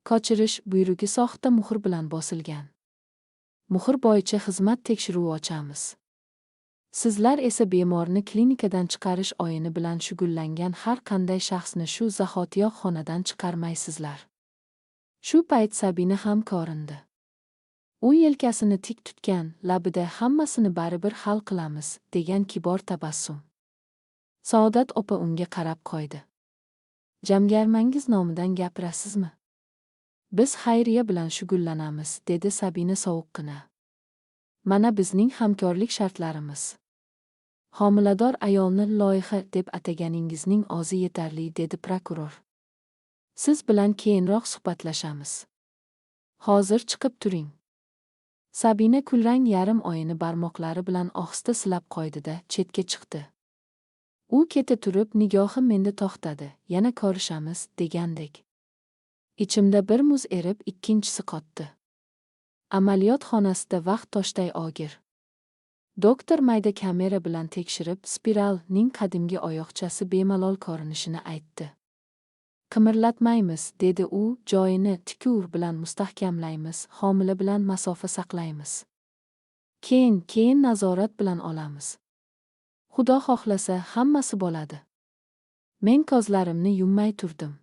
Ko'chirish buyrugi soxta muhr bilan bosilgan. Muhr bo'yicha xizmat tekshiruvi ochamiz. Sizlar esa bemorni klinikadan chiqarish o'yini bilan shug'ullangan har qanday shaxsni shu zahotiyoq xonadan chiqarmaysizlar. Shu payt Sabina ham ko'rindi. U yelkasini tik tutgan, labida hammasini baribir hal qilamiz, degan kibor tabassum. Saodat opa unga qarab qo'ydi. Jamgarmangiz nomidan gapirasizmi? Biz xayriya bilan shug'ullanamiz, dedi Sabina sovuqqina. Mana bizning hamkorlik shartlarimiz. Homilador ayolni loyiha deb ataganingizning o'zi yetarli, dedi prokuror. Siz bilan keyinroq suhbatlashamiz. Hozir chiqib turing. Sabina kulrang yarim oyini barmoqlari bilan ohista silab qo'ydi-da, chetga chiqdi. U keta turib nigohi menda to'xtadi, yana ko'rishamiz, degandek. Ichimda bir muz erib, ikkinchisi qotdi. Amaliyot xonasida vaqt toshday og'ir. Doktor mayda kamera bilan tekshirib, spiralning qadimgi oyoqchasi bemalol ko'rinishini aytdi. Qimirlatmaymiz, dedi u, joyini tikuv bilan mustahkamlaymiz, homila bilan masofa saqlaymiz. Keyin nazorat bilan olamiz. Xudo xohlasa, hammasi bo'ladi. Men ko'zlarimni yummay turdim.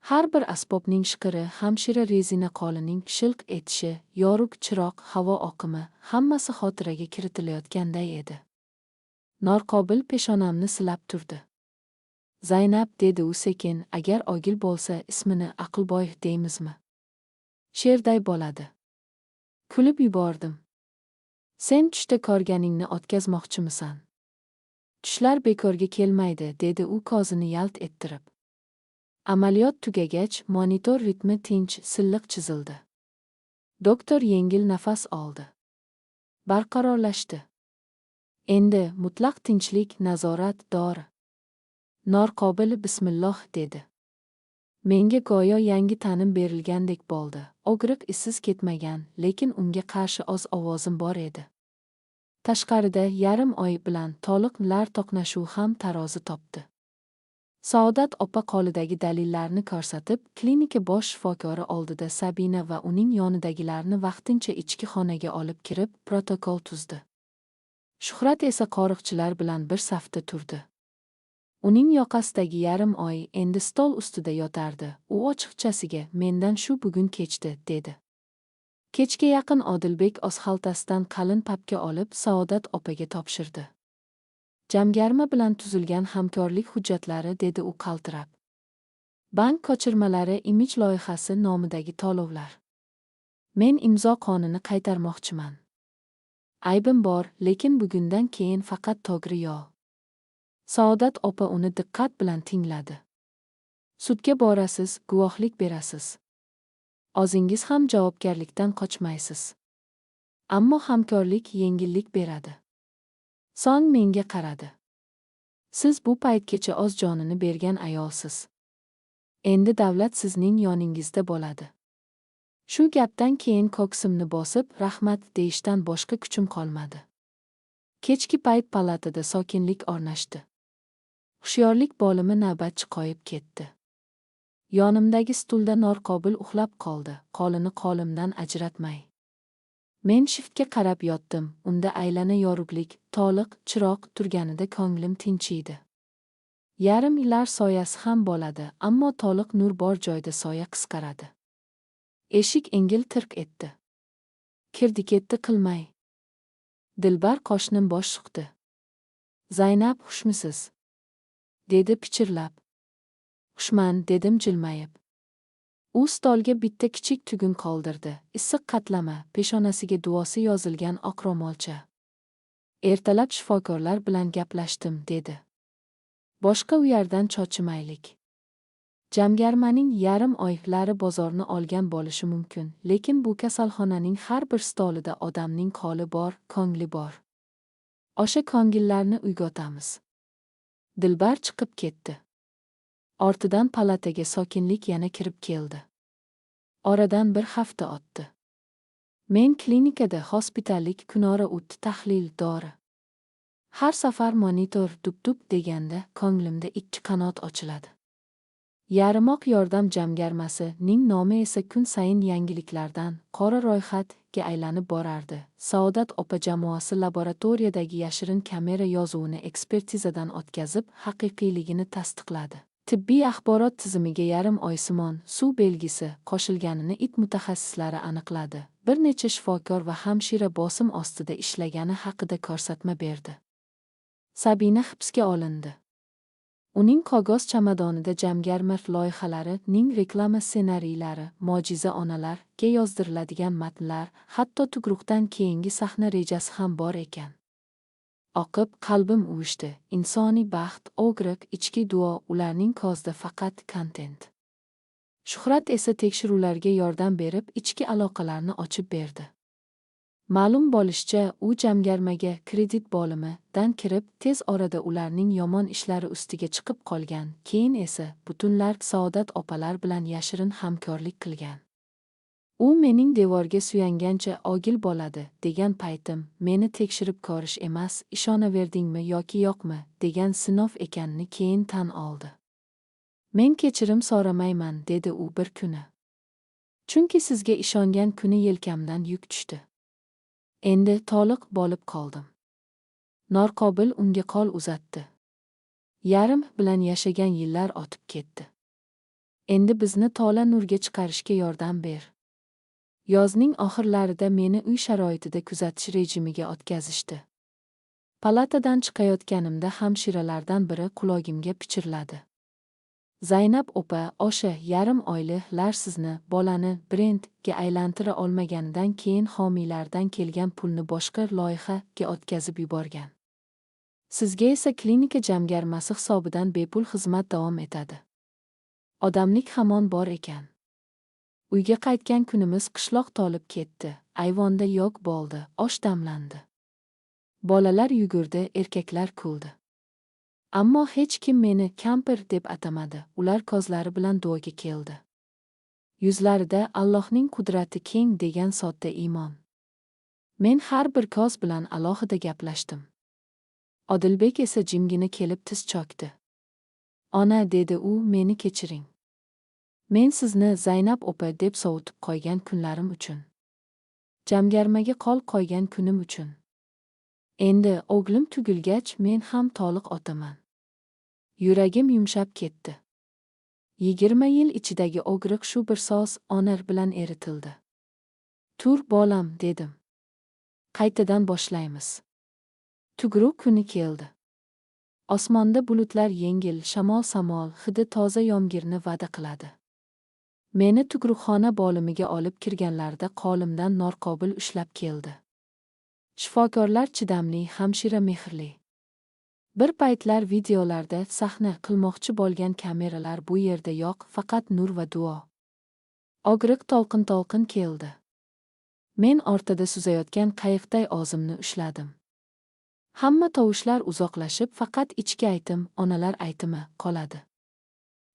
Har bir asbobning shiqiri, hamshira rezina qo'lining shilq etishi, yorug' chiroq, havo oqimi, hammasi xotiraga kiritilayotganday edi. Norqobil peshonamni silab turdi. Zaynab, dedi u sekin, agar o'g'il bo'lsa, ismini Aqlboy deymizmi? Sherday bo'ladi. Kulib yubordim. Sen tushda ko'rganingni o'tkazmoqchimisan? Tushlar bekorga kelmaydi, dedi u ko'zini yalt ettirib. Amaliyot tugagach, monitor ritmi tinch, silliq chizildi. Doktor yengil nafas oldi. Barqarorlashdi. Endi mutlaq tinchlik, nazorat, dori. Norqobil bismilloh dedi. Menga go'yo yangi ta'nim berilgandek bo'ldi. Og'riq izsiz ketmagan, lekin unga qarshi oz ovozim bor edi. Tashqarida yarim oy bilan toliqlar to'qnashuvi ham tarozi topdi. Saodat opa qo'lidagi dalillarni ko'rsatib, klinika bosh shifokori oldida Sabina va uning yonidagilarni vaqtincha ichki xonaga olib kirib, protokol tuzdi. Shuhrat esa qo'riqchilar bilan bir safda turdi. Uning yoqasidagi yarim oy endi stol ustida yotardi. U ochiqchasiga mendan shu bugun kechdi, dedi. Kechga yaqin Odilbek oz xaltasidan qalin papka olib Saodat opaga topshirdi. Jamgarma bilan tuzilgan hamkorlik hujjatlari, dedi u qaltirab. Bank ko'chirmalari, imij loyihasi nomidagi to'lovlar. Men imzo qonini qaytarmoqchiman. Aybim bor, lekin bugundan keyin faqat to'g'ri yo'l. Saodat opa uni diqqat bilan tingladi. Sudga borasiz, guvohlik berasiz. O'zingiz ham javobgarlikdan qochmaysiz. Ammo hamkorlik yengillik beradi. So'ng menga qaradi. Siz bu paytgacha o'z jonini bergan ayolsiz. Endi davlat sizning yoningizda bo'ladi. Shu gapdan keyin ko'ksimni bosib, rahmat deyishdan boshqa kuchim qolmadi. Kechki payt palatada sokinlik o'rnashdi. Hushyorlik bo'limi navbatchi qo'yib ketdi. Yonimdagi stulda Norqobil uxlab qoldi, qo'lini qo'limdan ajratmay. Men shiftga qarab yotdim, unda aylana yorug'lik, toliq, chiroq turganida ko'nglim tinchiydi. Yarim yillar soyasi ham bo'ladi, ammo to'liq nur bor joyda soya qisqaradi. Eshik engil tirq etdi. Kirdi-ketdi qilmay. Dilbar qo'shnim bosh suqdi. "Zaynab, xushmisiz?" dedi pichirlab. "Xushman," dedim jilmayib. U stolga bitta kichik tugun qoldirdi. Issiq qatlama, peshonasiga duosi yozilgan oq ro'molcha. "Ertalab shifokorlar bilan gaplashdim," dedi. "Boshqa uyardan chochimaylik. Jamgarmaning yarim oylari bozorni olgan bo'lishi mumkin, lekin bu kasalxonaning har bir stolida odamning qo'li bor, ko'ngli bor. O'sha ko'ngillarni uyg'otamiz." Dilbar chiqib ketdi. Ortidan palataga sokinlik yana kirib keldi. Oradan bir hafta o'tdi. Men klinikada hospitallik kunora o'tdi tahlil dori. Har safar monitor dup-dup deganda ko'nglimda ikki qanot ochiladi. Yarimoq yordam jamgarmasi ning nomi esa kun sayin yangiliklardan qora ro'yxatga aylanib borardi. Saodat opa jamoasi laboratoriyadagi yashirin kamera yozuvini ekspertizadan o'tkazib, haqiqiyligini tasdiqladi. Tibbiy axborot tizimiga yarim oysimon suv belgisi qo'shilganini IT mutaxassislari aniqladi. Bir necha shifokor va hamshira bosim ostida ishlagani haqida ko'rsatma berdi. Sabina hibsga olindi. Uning qog'oz chamadonida jamgarma loyihalari ning reklama ssenariylari, mo'jiza onalar ga yozdiriladigan matnlar, hatto tug'ruqdan keyingi sahna rejasi ham bor ekan. Oqib, qalbim uvushdi. Insoniy baxt, og'riq, ichki duo ularning ko'zida faqat kontent. Shuhrat esa tekshiruvlarga yordam berib, ichki aloqalarni ochib berdi. Ma'lum bo'lishicha, u jamgarmaga kredit bo'limi dan kirib, tez orada ularning yomon ishlari ustiga chiqib qolgan, keyin esa butunlar Saodat opalar bilan yashirin hamkorlik qilgan. U mening devorga suyangancha ogil bo'ladi degan paytim meni tekshirib ko'rish emas, ishonaverdingmi yoki yo'qmi degan sinov ekanini keyin tan oldi. "Men kechirim so'ramayman," dedi u bir kuni. "Chunki sizga ishongan kuni yelkamdan yuk tushdi. Endi to'liq bo'lib qoldim." Norqobil unga qo'l uzatdi. Yarim bilan yashagan yillar o'tib ketdi. Endi bizni to'la nurga chiqarishga yordam ber. Yozning oxirlarida meni uy sharoitida kuzatish rejimiga o'tkazishdi. Palatadan chiqayotganimda hamshiralardan biri qulog'imga pichirladi. "Zaynab opa, o'sha yarim oyliklar sizni bolani brendga aylantira olmaganidan keyin homiylardan kelgan pulni boshqa loyihaga o'tkazib yuborgan. Sizga esa klinika jamgarmasi hisobidan bepul xizmat davom etadi. Odamlik hamon bor ekan." Uyga qaytgan kunimiz qishloq tolib ketdi. Ayvonda yo'q bo'ldi, osh damlandi. Bolalar yugurdi, erkaklar kuldi. Ammo hech kim meni kampir deb atamadi. Ular ko'zlari bilan duoga keldi. Yuzlarida Allohning qudrati keng degan sodda iymon. Men har bir ko'z bilan alohida gaplashdim. Odilbek esa jimgina kelib tiz cho'kdi. "Ona," dedi u, "meni kechiring. Men sizni Zaynab opa deb sovutib qo'ygan kunlarim uchun. Jamgarmaga qo'l qo'ygan kunim uchun. Endi o'g'lim tug'ilgach men ham to'liq otaman." Yuragim yumshab ketdi. 20 yil ichidagi og'riq shu bir so'z onar bilan eritildi. "Tur bolam," dedim. "Qaytadan boshlaymiz." Tug'ruq kuni keldi. Osmonda bulutlar yengil, shamol samol, hidi toza yomg'irni va'da qiladi. Meni tug'ruqxona bo'limiga olib kirganlarida qo'limdan Norqobil ushlab keldi. Shifokorlar chidamli, hamshira mehrli. Bir paytlar videolarda sahna qilmoqchi bo'lgan kameralar bu yerda yo'q, faqat nur va duo. Og'riq to'lqin-to'lqin keldi. Men o'rtada suzayotgan qayiqday o'zimni ushladim. Hamma tovushlar uzoqlashib, faqat ichki aytim, onalar aytimi qoladi.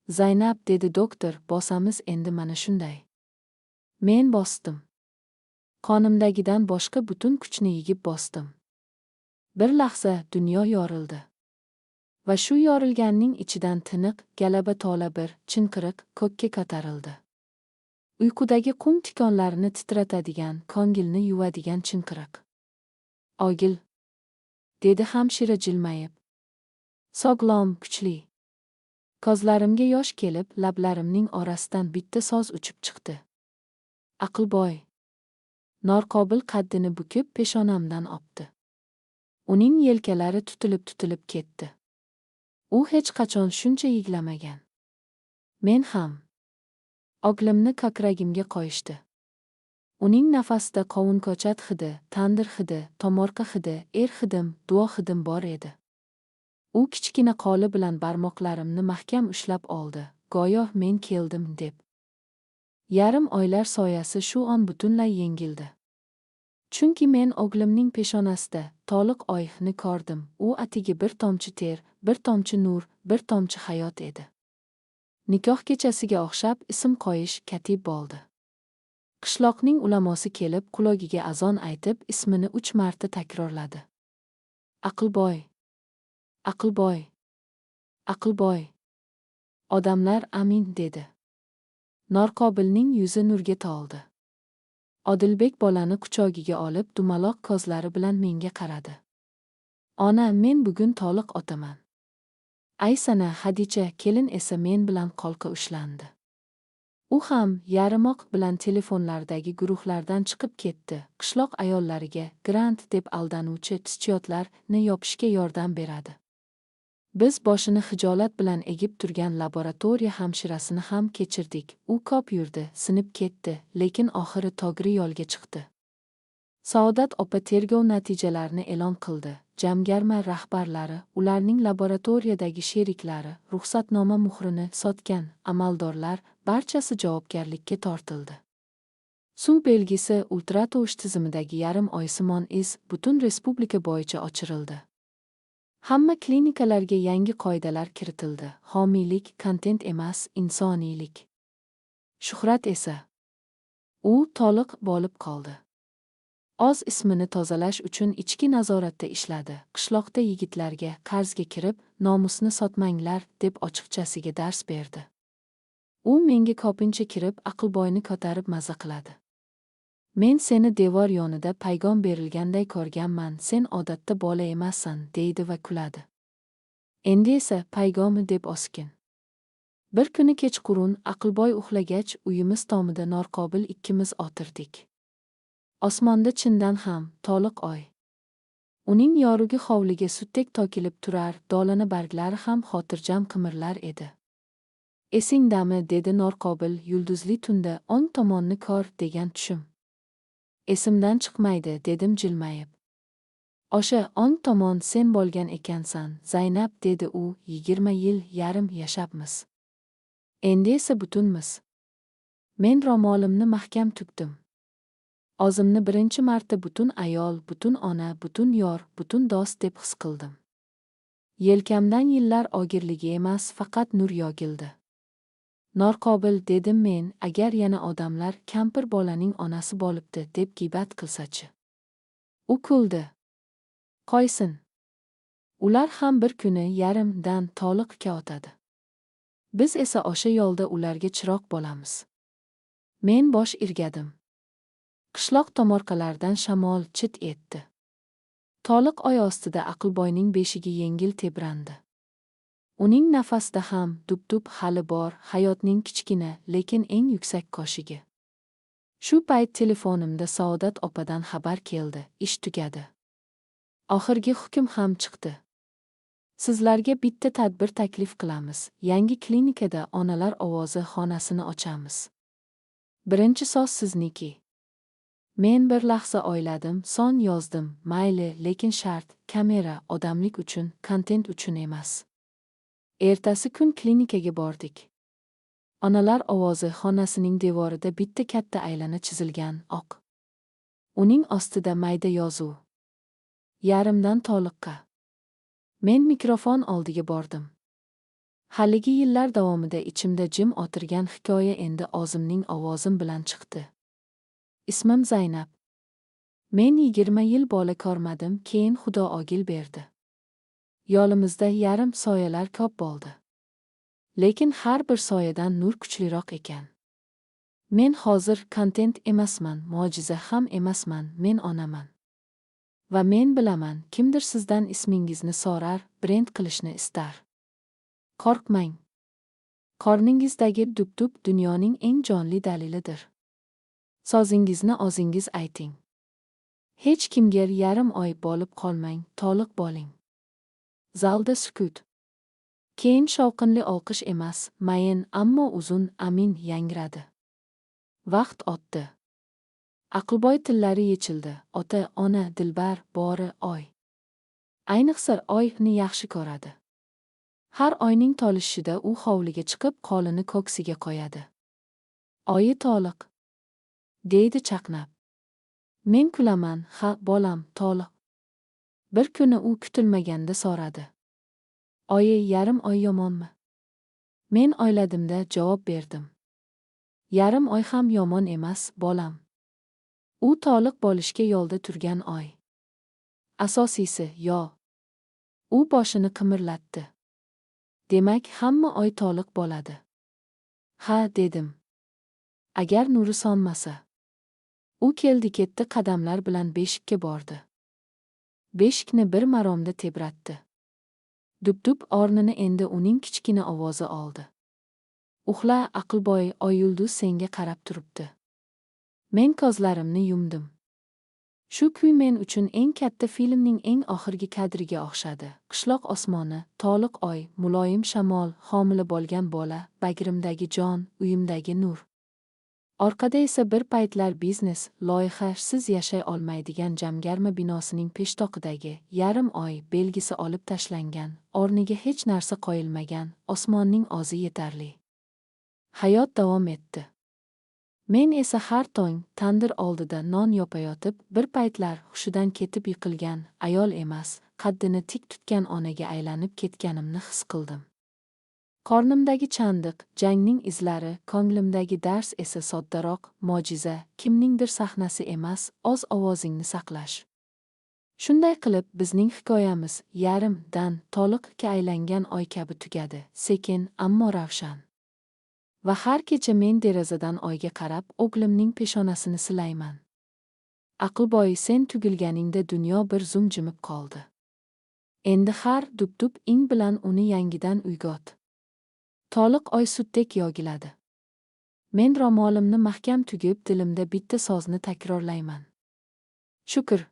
"Zaynab," dedi doktor, "bosamiz endi mana shunday." Men bosdim. Qonimdagidan boshqa butun kuchni yig'ib bosdim. Bir lahza dunyo yorildi. Va shu yorilganning ichidan tiniq, galaba to'la bir chinqiriq ko'kka ko'tarildi. Uyqudagi qum tikonlarini titratadigan, ko'ngilni yuvadigan chinqiriq. "Ogil," dedi hamshira jilmayib. "Sog'lom, kuchli." Ko'zlarimga yosh kelib, lablarimning orasidan bitta so'z uchib chiqdi. Aqlboy. Norqobil qaddini bukib, peshonamdan o'pdi. Uning yelkalari tutilib-tutilib ketdi. U hech qachon shuncha yiglamagan. Men ham. O'g'limni ko'kragimga qo'yishdi. Uning nafasida qovun ko'chat hidi, tandir hidi, tomorqa hidi, er hidim, duo hidim bor edi. U kichkina qo'li bilan barmoqlarimni mahkam ushlab oldi, go'yo men keldim deb. Yarim oylar soyasi shu on butunlay yengildi. Chunki men o'g'limning peshonasida toliq oyni ko'rdim. U atigi bir tomchi ter, bir tomchi nur, bir tomchi hayot edi. Nikoh kechasiga o'xshab ism qo'yish katib bo'ldi. Qishloqning ulamosi kelib, qulogiga azon aytib, ismini 3 marta takrorladi. Aqlboy. Aqlboy. Aqlboy. Odamlar amin dedi. Norqobilning yuzi nurga to'ldi. Odilbek bolani quchog'iga olib, dumaloq ko'zlari bilan menga qaradi. Ona, men bugun toliq otaman. Aysana, Hadicha kelin esa men bilan qolqa ushlandi. U ham yarimoq bilan telefonlardagi guruhlardan chiqib ketdi. Qishloq ayollariga grant deb aldanuvchi tschyotlarni yopishga yordam beradi. Biz boshini hijolat bilan egib turgan laboratoriya hamshirasini ham kechirdik. U ko'p yurdi, sinib ketdi, lekin oxiri to'g'ri yo'lga chiqdi. Saodat opa tergov natijalarini e'lon qildi. Jamgarma rahbarlari, ularning laboratoriyadagi sheriklari, ruxsatnoma muhrini sotgan amaldorlar barchasi javobgarlikka tortildi. Suv belgisi ultratovush tizimidagi yarim oysimon iz butun respublika bo'yicha ochirildi. Hamma klinikalarga yangi qoidalar kiritildi. Homiylik kontent emas, insoniylik. Shuhrat esa u toliq bo'lib qoldi. Oz ismini tozalash uchun ichki nazoratda ishladi. Qishloqda yigitlarga qarzga kirib, nomusni sotmanglar deb ochiqchasiga dars berdi. U menga ko'pincha kirib, Aqlboyni ko'tarib maza qiladi. Men seni devor yonida payg'om berilganday ko'rganman, sen odatda bola emassan, deydi va kuladi. Endi esa payg'omi deb oskin. Bir kuni kechqurun Aqlboy uxlagach, uyimiz tomida Norqobil ikkimiz o'tirdik. Osmonda chindan ham toliq oy. Uning yorugi hovliga sutdek to'kilib turar, dolana barglari ham xotirjam qimirlar edi. Esingdami, dedi Norqobil, yulduzli tunda o'ng tomonni ko'r degan tushim. Esimdan chiqmaydi, dedim jilmayib. O'sha o'ng tomon sen bo'lgan ekansan, Zaynab, dedi u, 20 yil yarim yashabmiz. Endi esa butunmiz. Men ro'molimni mahkam tukdim. O'zimni birinchi marta butun ayol, butun ona, butun yor, butun do'st deb his qildim. Yelkamdan yillar og'irligi emas, faqat nur yog'ildi. Norqobil, dedim men, agar yana odamlar kampir bolaning onasi bo'libdi deb g'iybat qilsachi. U kuldi. Qo'ysin. Ular ham bir kuni yarimdan toliqqa o'tadi. Biz esa o'sha yo'lda ularga chiroq bo'lamiz. Men bosh irgadim. Qishloq tomorqalardan shamol chit etdi. Toliq oy ostida Aqlboyning beshigi yengil tebrandi. Uning nafasida ham dub-dub hali bor, hayotning kichkina, lekin eng yuksak qoshigi. Shu payt telefonimda Saodat opadan xabar keldi, ish tugadi. Oxirgi hukm ham chiqdi. Sizlarga bitta tadbir taklif qilamiz. Yangi klinikada onalar ovozi xonasini ochamiz. Birinchi so'z sizniki. Men bir lahza o'yladim, son yozdim, mayli, lekin shart, kamera odamlik uchun, kontent uchun emas. Ertasi kun klinikaga bordik. Onalar ovozi xonasining devorida bitta katta aylana chizilgan, oq. Uning ostida mayda yozuv. Yarimdan toliqqa. Men mikrofon oldiga bordim. Haligi yillar davomida ichimda jim o'tirgan hikoya endi o'zimning ovozim bilan chiqdi. Ismim Zaynab. Men 20 yil bola ko'rmadim, keyin Xudo o'g'il berdi. Yo'limizda yarim soyalar ko'p bo'ldi. Lekin har bir soyadan nur kuchliroq ekan. Men hozir kontent emasman, mo'jiza ham emasman, men onaman. Va men bilaman, kimdir sizdan ismingizni so'rar, brend qilishni istar. Qo'rqmang. Qorningizdagi dup-dup dunyoning eng jonli dalilidir. So'zingizni o'zingiz ayting. Hech kimga yarim oy bo'lib qolmang, to'liq bo'ling. Zalda sukut. Keyin shovqinli olqish emas, mayin, ammo uzun amin yangradi. Vaqt o'tdi. Aqlboy tillari yechildi. Ota, ona, dilbar, bori, oy. Ayniqsa oyni yaxshi ko'radi. Har oyning tolishida u hovliga chiqib, qo'lini ko'ksiga qo'yadi. Oyi to'liq, deydi chaqnab. Men kulaman, ha, bolam, to'liq. Bir kuni u kutilmaganda so'radi. Oyi, yarim oy yomonmi? Men o'yladimda javob berdim. Yarim oy ham yomon emas, bolam. U to'liq bo'lishga yo'lda turgan oy. Asosiysi, yo. U boshini qimirlatdi. Demak, hamma oy to'liq bo'ladi. Ha, dedim. Agar nuri sonmasa. U keldi-ketdi qadamlar bilan beshikka bordi. Beshikni bir maromda tebratdi. Dup-dup o'rnini endi uning kichkina ovozi oldi. Uxla, Aqlboy, oy yulduz senga qarab turibdi. Men ko'zlarimni yumdim. Shu kuy men uchun eng katta filmning eng oxirgi kadriga o'xshadi. Qishloq osmoni, to'liq oy, muloyim shamol, homila bo'lgan bola, bag'rimdagi jon, uyimdagi nur. Orqada esa bir paytlar biznes loyihasiz yashay olmaydigan jamg'arma binosining peshtoqidagi yarim oy belgisi olib tashlangan, o'rniga hech narsa qo'yilmagan, osmonning o'zi yetarli. Hayot davom etdi. Men esa har tong tandir oldida non yopayotib, bir paytlar hushidan ketib yiqilgan ayol emas, qaddini tik tutgan onaga aylanib ketganimni his qildim. Qornimdagi chandiq, jangning izlari, ko'nglimdagi dars esa soddaroq, mo'jiza, kimningdir sahnasi emas, o'z ovozingni saqlash. Shunday qilib, bizning hikoyamiz yarim dan to'liqqa aylangan oy kabi tugadi, sekin, ammo ravshan. Va har kecha men derazadan oyga qarab, o'g'limning peshonasini silayman. Aqlboy, sen tug'ilganingda dunyo bir zum jimib qoldi. Endi har dup-dup ing bilan uni yangidan uyg'ot. To'liq oy sutdek yog'iladi. Men ro'molimni mahkam tugib, dilimda bitta so'zni takrorlayman. Shukr.